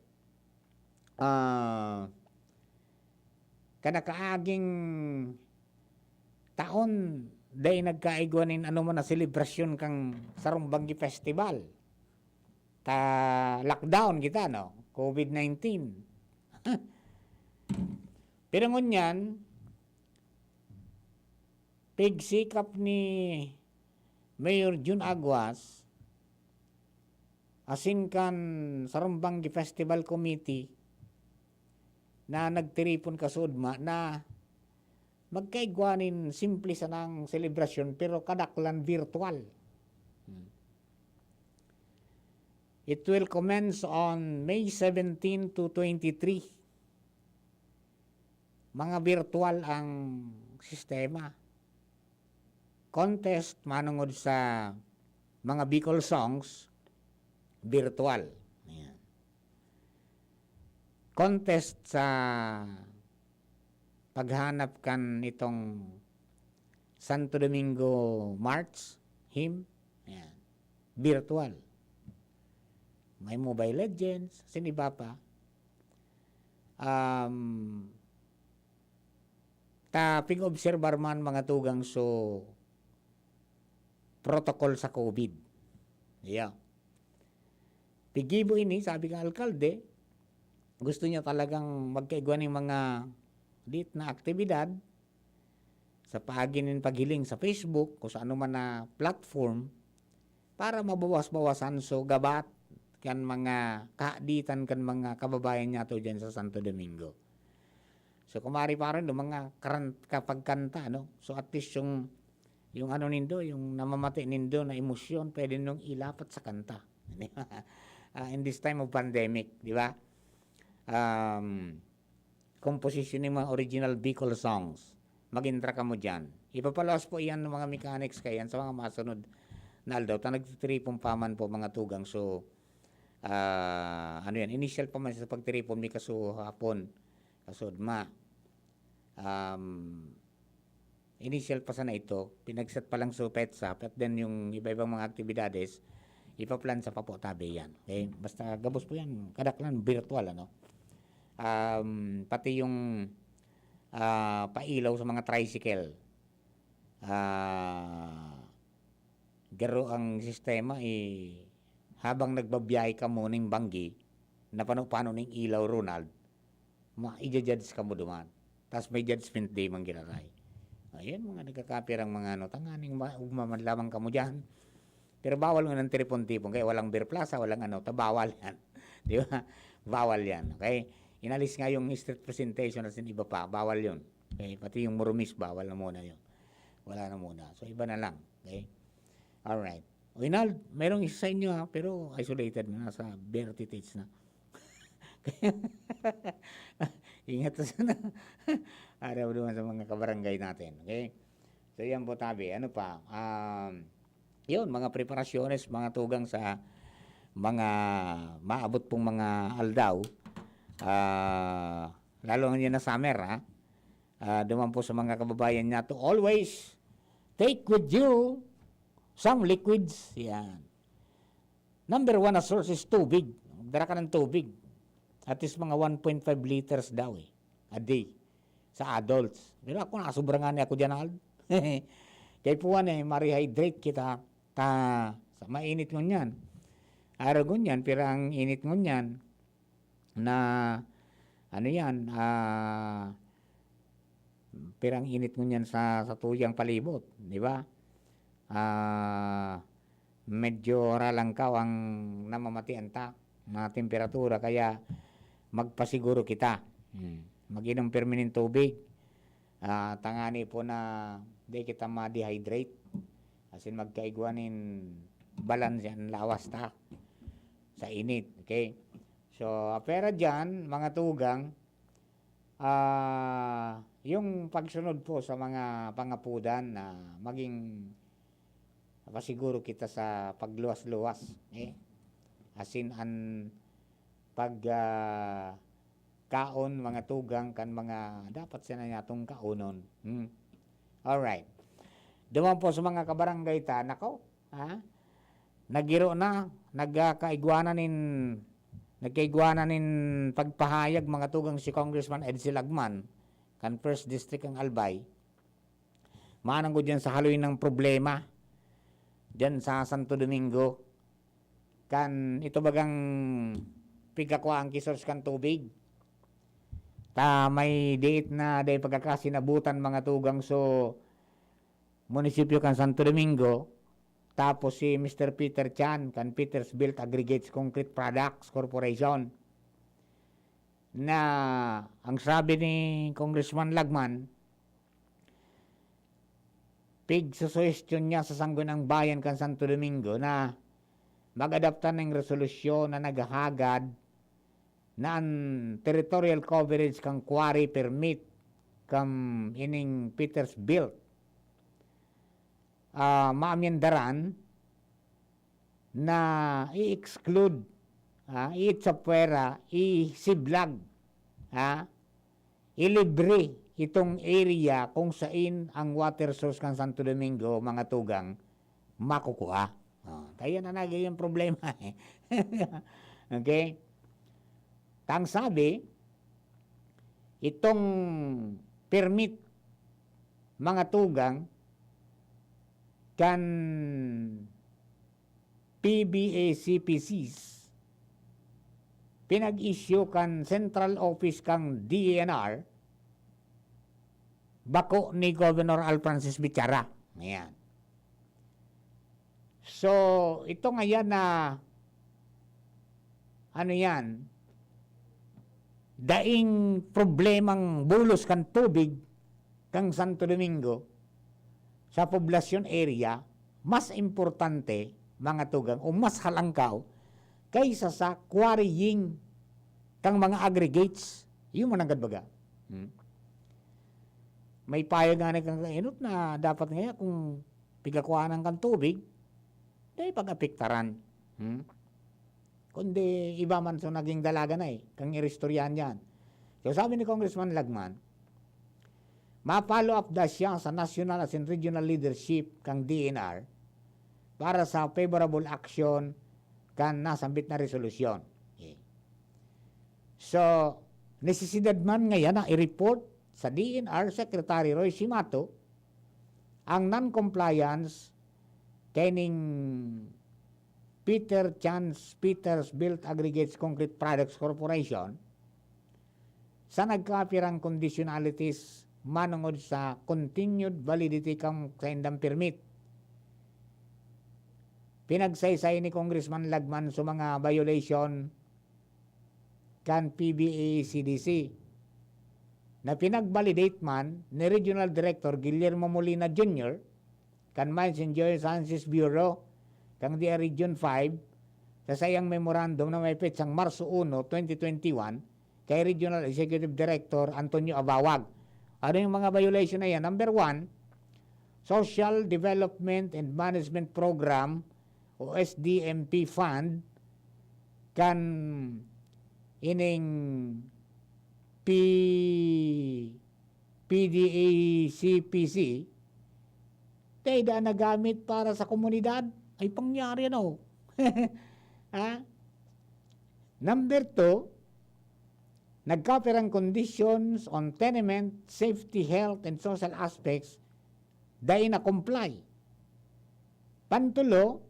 ah, kanakaaging taon, dai nagkaigwa nin ano man na selebrasyon kan Sarong Banggi Festival. Ta lockdown kita, no? covid nineteen. Pero ngunyan, pigsikap ni Mayor Jun Aguas, asin kan Sarong Banggi Festival Committee na nagtiripon kasuodma na magkaigwa nin simple sanang selebrasyon, pero kadaklan virtual. Hmm. It will commence on May seventeen to twenty-three. Mga virtual ang sistema. Contest manungod sa mga Bicol songs, virtual. Ayan. Contest sa paghanap kan itong Santo Domingo March hymn. Ayan. Virtual. May Mobile Legends, asin iba pa. Um, ta pig-obserbar man mga tugang so protocol sa covid. Yeah. Pigibo ini, sabi kan alkalde, gusto niya talagang magkaigwa nin mga liit na aktibidad sa paagi nin paghiling sa Facebook o sa anuman na platform para mabawas-bawasan so gabat kan mga kahaditan kan mga kababayan niyato diyan sa Santo Domingo. So, kumari pa rin, no, mga karan-, kapagkanta, no? So, at least yung, yung ano nindo, yung namamati nindo na emosyon, pwede niyong ilapat sa kanta. Ah, in this time of pandemic, di ba? Um, composition ng mga original Bicol songs. Mag-entra kamo diyan. Ipapaluwas po iyan ng mga mechanics kaiyan sa mga masunod na aldaw. Ta nagtitiripon pa man po mga tugang. So, ah, ano yan, initial pa man sa pagtiripon, may kasuhapon, kasuodma. Um, initial pa sana ito, pinagset pa lang so petsa, but then yung iba-ibang mga aktibidades, ipaplansa pa po tabi yan. Okay? Basta gabos po yan, kadaklan virtual, ano? Um, pati yung, ah, pailaw sa mga tricycle. Ah, garo ang sistema, eh, habang nagbabiyahe kamo ning banggi, na pano-pano ning ilaw, Ronald, ma-, ija-judge kamo duman. Tas may judgment day man giraray. Ayan, mga nagkakapirang mga ano, tanganing ma-, ugma man lamang kamo diyan. Pero bawal nga ng tipon-tipon, kaya walang beer plaza, walang ano, ta bawal yan. Di ba? Bawal yan, okay? Inalis nga yung street presentation at iba pa, bawal yun. Okay? Pati yung murumis, bawal na muna yun. Wala na muna. So, iba na lang. Okay? Alright. O, Inald, mayroong isa sa inyo, ha, pero isolated na, nasa Vertitates na. Ingat na sana. Araw naman sa mga kabarangay natin. Okay? So, yan po, tabi. Ano pa? Um, yun, mga preparasyones, mga tugang sa mga maabot pong mga aldaw. Ah, lalo ngayon na summer, ha? Ah, duman po sa mga kababayan niyato, always take with you some liquids. Yan. Number one na source is tubig. Dara ka ng tubig. At least mga one point five liters daw eh, a day sa adults. Pero ako, nakasobra nga ni ako dyan, Ald. Kaya po, ano eh, ma-rehydrate kita ta, sa mainit ngunyan. Araw ngunyan, pira ang init ngunyan na, ano yan, ah, pira ang init ngunyan sa, sa tuyang palibot, di ba? Ah, medyo ralangkaw ang namamatian ta na temperatura, kaya magpasiguro kita. Hmm. Mag-inom pirmi nin tubig. Ah, tangani po na di kita ma-dehydrate. As in, magkaigwa nin balanse ang lawas ta sa init. Okay? So, apera dyan, mga tugang, ah, yung pagsunod po sa mga pangapudan na maging Pasiguro kita sa pagluwas-luwas, eh. Asin an pag, ah, kaon, mga tugang kan mga dapat sana natong kaonon. Hmm. Alright. Duman po sa mga kabarangay ta, nako, ha? Nagiro na, nagkakaigwanan nin, nagkaigwanan nin pagpahayag, mga tugang, si Congressman Edsel Lagman, kan First District ang Albay. Mananggod yan sa haloy ng problema diyan sa Santo Domingo. Kan ito bagang pigkakuhaan ki source kan tubig. Ta may diit na dai pagkakasinabutan, mga tugang, so munisipyo kan Santo Domingo, tapos si Mister Peter Chan kan Peter's Built Aggregates Concrete Products Corporation, na ang sabi ni Congressman Lagman, pigsusuhestyon niya sa Sangguniang Bayan kan Santo Domingo na mag-adopta nin resolusyon na naghahagad na an territorial coverage kan quarry permit kan ining Peter's Built, ah, maamyendaran na i-exclude, ah, iitsapwera, isiblag, ah, ilibre itong area kung sain ang water source kan Santo Domingo, mga tugang, makukuha. Oh, kaya na nagiging problema, eh. Okay? Tang sabi, itong permit, mga tugang, kan P B A C P Cs, pinag-issue kan central office kan D E N R, bako ni Governor Al Francis Bichara. Ayan. So, ito ngayon na, ano yan, daing problemang bulos kan tubig kang Santo Domingo sa poblasyon area, mas importante, mga tugang, o mas halangkaw kaysa sa quarrying kang mga aggregates. Yun man ang kadbaga. Hmm? May payag nga na kang kainot na dapat nga kung pigakuhanan kan tubig, dai pag-apektaran. Hmm? Kundi iba man so naging dalaga na eh, kang iristoryahan yan. So sabi ni Congressman Lagman, ma-follow up da siya sa national asin regional leadership kang D N R para sa favorable action kan nasambit na resolusyon. Okay. So, nesesidad man ngayan na i-report sa D N R Secretary Roy Simato ang non-compliance kaining Peter Chan's Peter's Built Aggregates Concrete Products Corporation sa nagkapirang conditionalities manongod sa continued validity kan saindang permit. Pinagsaysay ni Congressman Lagman sa mga violation kan P B A C D C na pinag-validate man ni Regional Director Guillermo Molina Junior kan Mines and Geosciences Bureau kan D I R Region five sa saiyang memorandum na may petsang Marso uno, twenty twenty-one, kay Regional Executive Director Antonio Abawag. Ano yung mga violation na yan? Number one, Social Development and Management Program o S D M P fund kan ining P-, P D A C P C, dai da nagamit para sa komunidad. Ay pangyari, ano? Ha? Number two, nagkapirang conditions on tenement, safety, health, and social aspects, dai na-comply. Pantulo,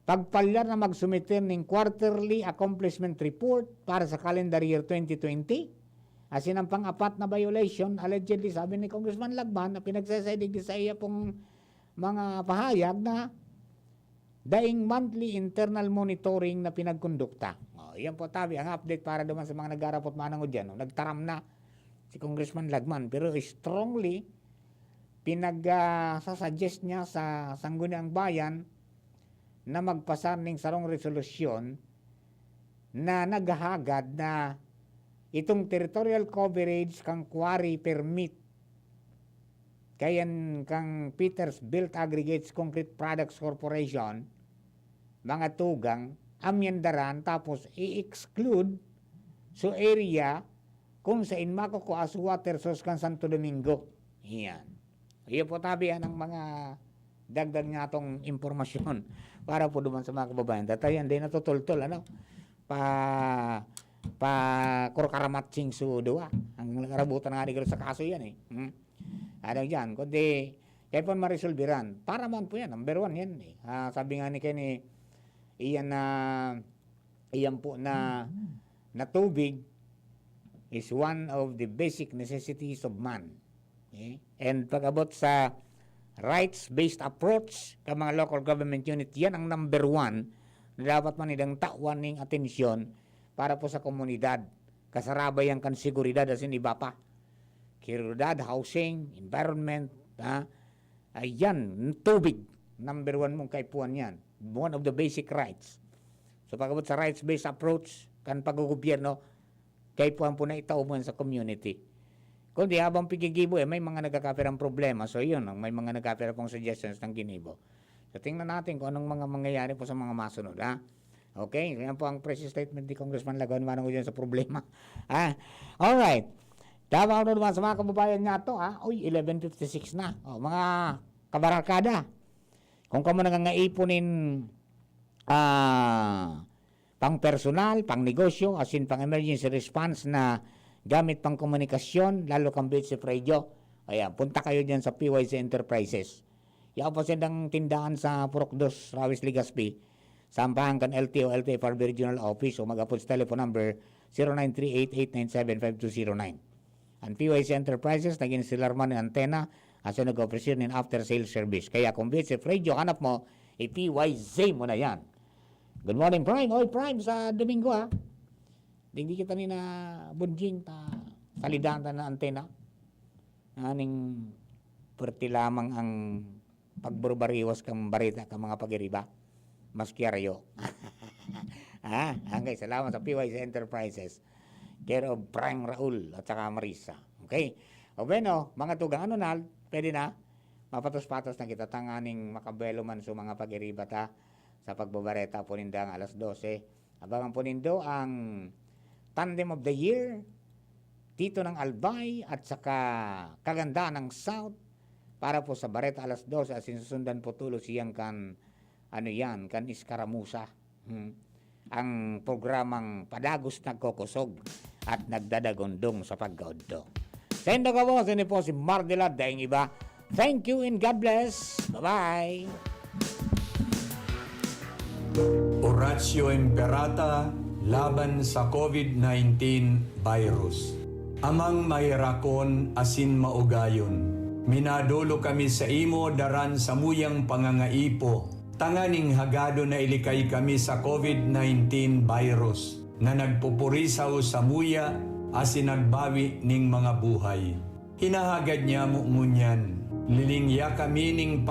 pagpalyar na magsumiter ning quarterly accomplishment report para sa calendar year twenty twenty. Asin ang pang-apat na violation, allegedly, sabi ni Congressman Lagman, na pinagsasaidig sa iya pong mga pahayag na daing monthly internal monitoring na pinagkondukta. Oh, yan po, tabi, ang update para naman sa mga nagharapot manangod dyan. No? Nagtaram na si Congressman Lagman, pero strongly pinag, ah, sasuggest niya sa Sangguniang Bayan na magpasar ning sarong resolusyon na naghahagad na itong territorial coverage kan quarry permit kayan kang Peterbilt Aggregates Concrete Products Corporation, mga tugang, amyandaran, tapos i-exclude so area kung sain makukua so water source kan Santo Domingo. Iyan. Iyo po tabi, yan ang mga dagdag nga atong impormasyon para po duman sa mga kababayan. Data yan, di natutultol, ano? Pa, pa kurkaramatsing sudo, ah. Ang nagkarabutan nga ni sa kaso yan, eh. Hmm? Ano dyan? Kundi, kaya po maresolbiran. Para man po yan, number one yan, eh. Ah, sabi nga ni Kenny, iyan na, iyan po na, na tubig is one of the basic necessities of man. Okay? And pag-abot sa rights-based approach ka mga local government unit, yan ang number one na dapat man idang tawan ning atensyon para po sa komunidad. Kasarabay yan kan seguridad asin iba pa. Seguridad, housing, environment, ha? Ayan, tubig. Number one mong kaipuhan yan. One of the basic rights. So, pag-abot sa rights-based approach, kan paggogobyerno, kaipuhan po na itao mo yan sa community. Kundi habang pigigibo, eh, may mga nagkakapirang problema. So, yun, ang may mga nagkapira pong suggestions ng ginibo. So, tingnan natin kung anong mga mangyayari po sa mga masunod, ha? Okay, yan po ang press statement ni Congressman Lagao Manong dyan sa problema. Ha? Alright. Davao na naman sa mga kababayan nga to, ha? Uy, eleven fifty-six na. O, mga kabarakada, kung kamo nangangaipo nin, ah, pang personal, pang negosyo, asin pang emergency response na gamit pang komunikasyon, lalo kang B H F Radio, ayan, punta kayo dyan sa P Y C Enterprises. Yaw pa sindang tindahan sa Purok Dos, Rawis, Legazpi. Sampahan kan L T O, L T F R B Regional Office o mag-apod sa telephone number zero nine three eight eight nine seven five two zero nine. Ang P Y C Enterprises, nag-instalar man ng antena, asin nag-offer nin after sales service. Kaya kung B H F Radio hanap mo, i-P Y Z mo na yan. Good morning, Prime. Oy, Prime, sa Domingo, ha? Digdi kita ni na bunjing ta salidan ta na antena. Aning perti lamang ang pagburbariwas kan bareta kan mga pag-iriba. Maski arayo. Ah, okay, salamat sa P Y C Enterprises. Care of Prang Raul at saka Marisa. Okay? O bueno, mga tugang, ano na, pwede na. Mapatos-patos na kita tanganing makabelo man sa mga pag-iriba ta sa pagbabareta po nindang alas dose. Abangan po nindo ang Tandem of the Year, Tito ng Albay, at saka Kagandahan ng South para po sa Bareta alas dose, asin susundan po tulos iyan kan, ano yan, kan Iskaramusa. Hmm. Ang programang padagos nagkokosog at nagdadagondong sa pagkaodto. Sendo ka po, sini po si Mardila, daing iba. Thank you and God bless. Bye-bye. Oratio Imperata laban sa COVID nineteen virus. Amang maherakon asin maugayon, minadolo kami saimo daran samuyang pangangaipo, tanganing hagadon na ilikay kami sa COVID nineteen virus na nagpupurisaw samuya asin nagbawi ning mga buhay. Hinahagad nyamo ngunyan, lilingya kami ning pag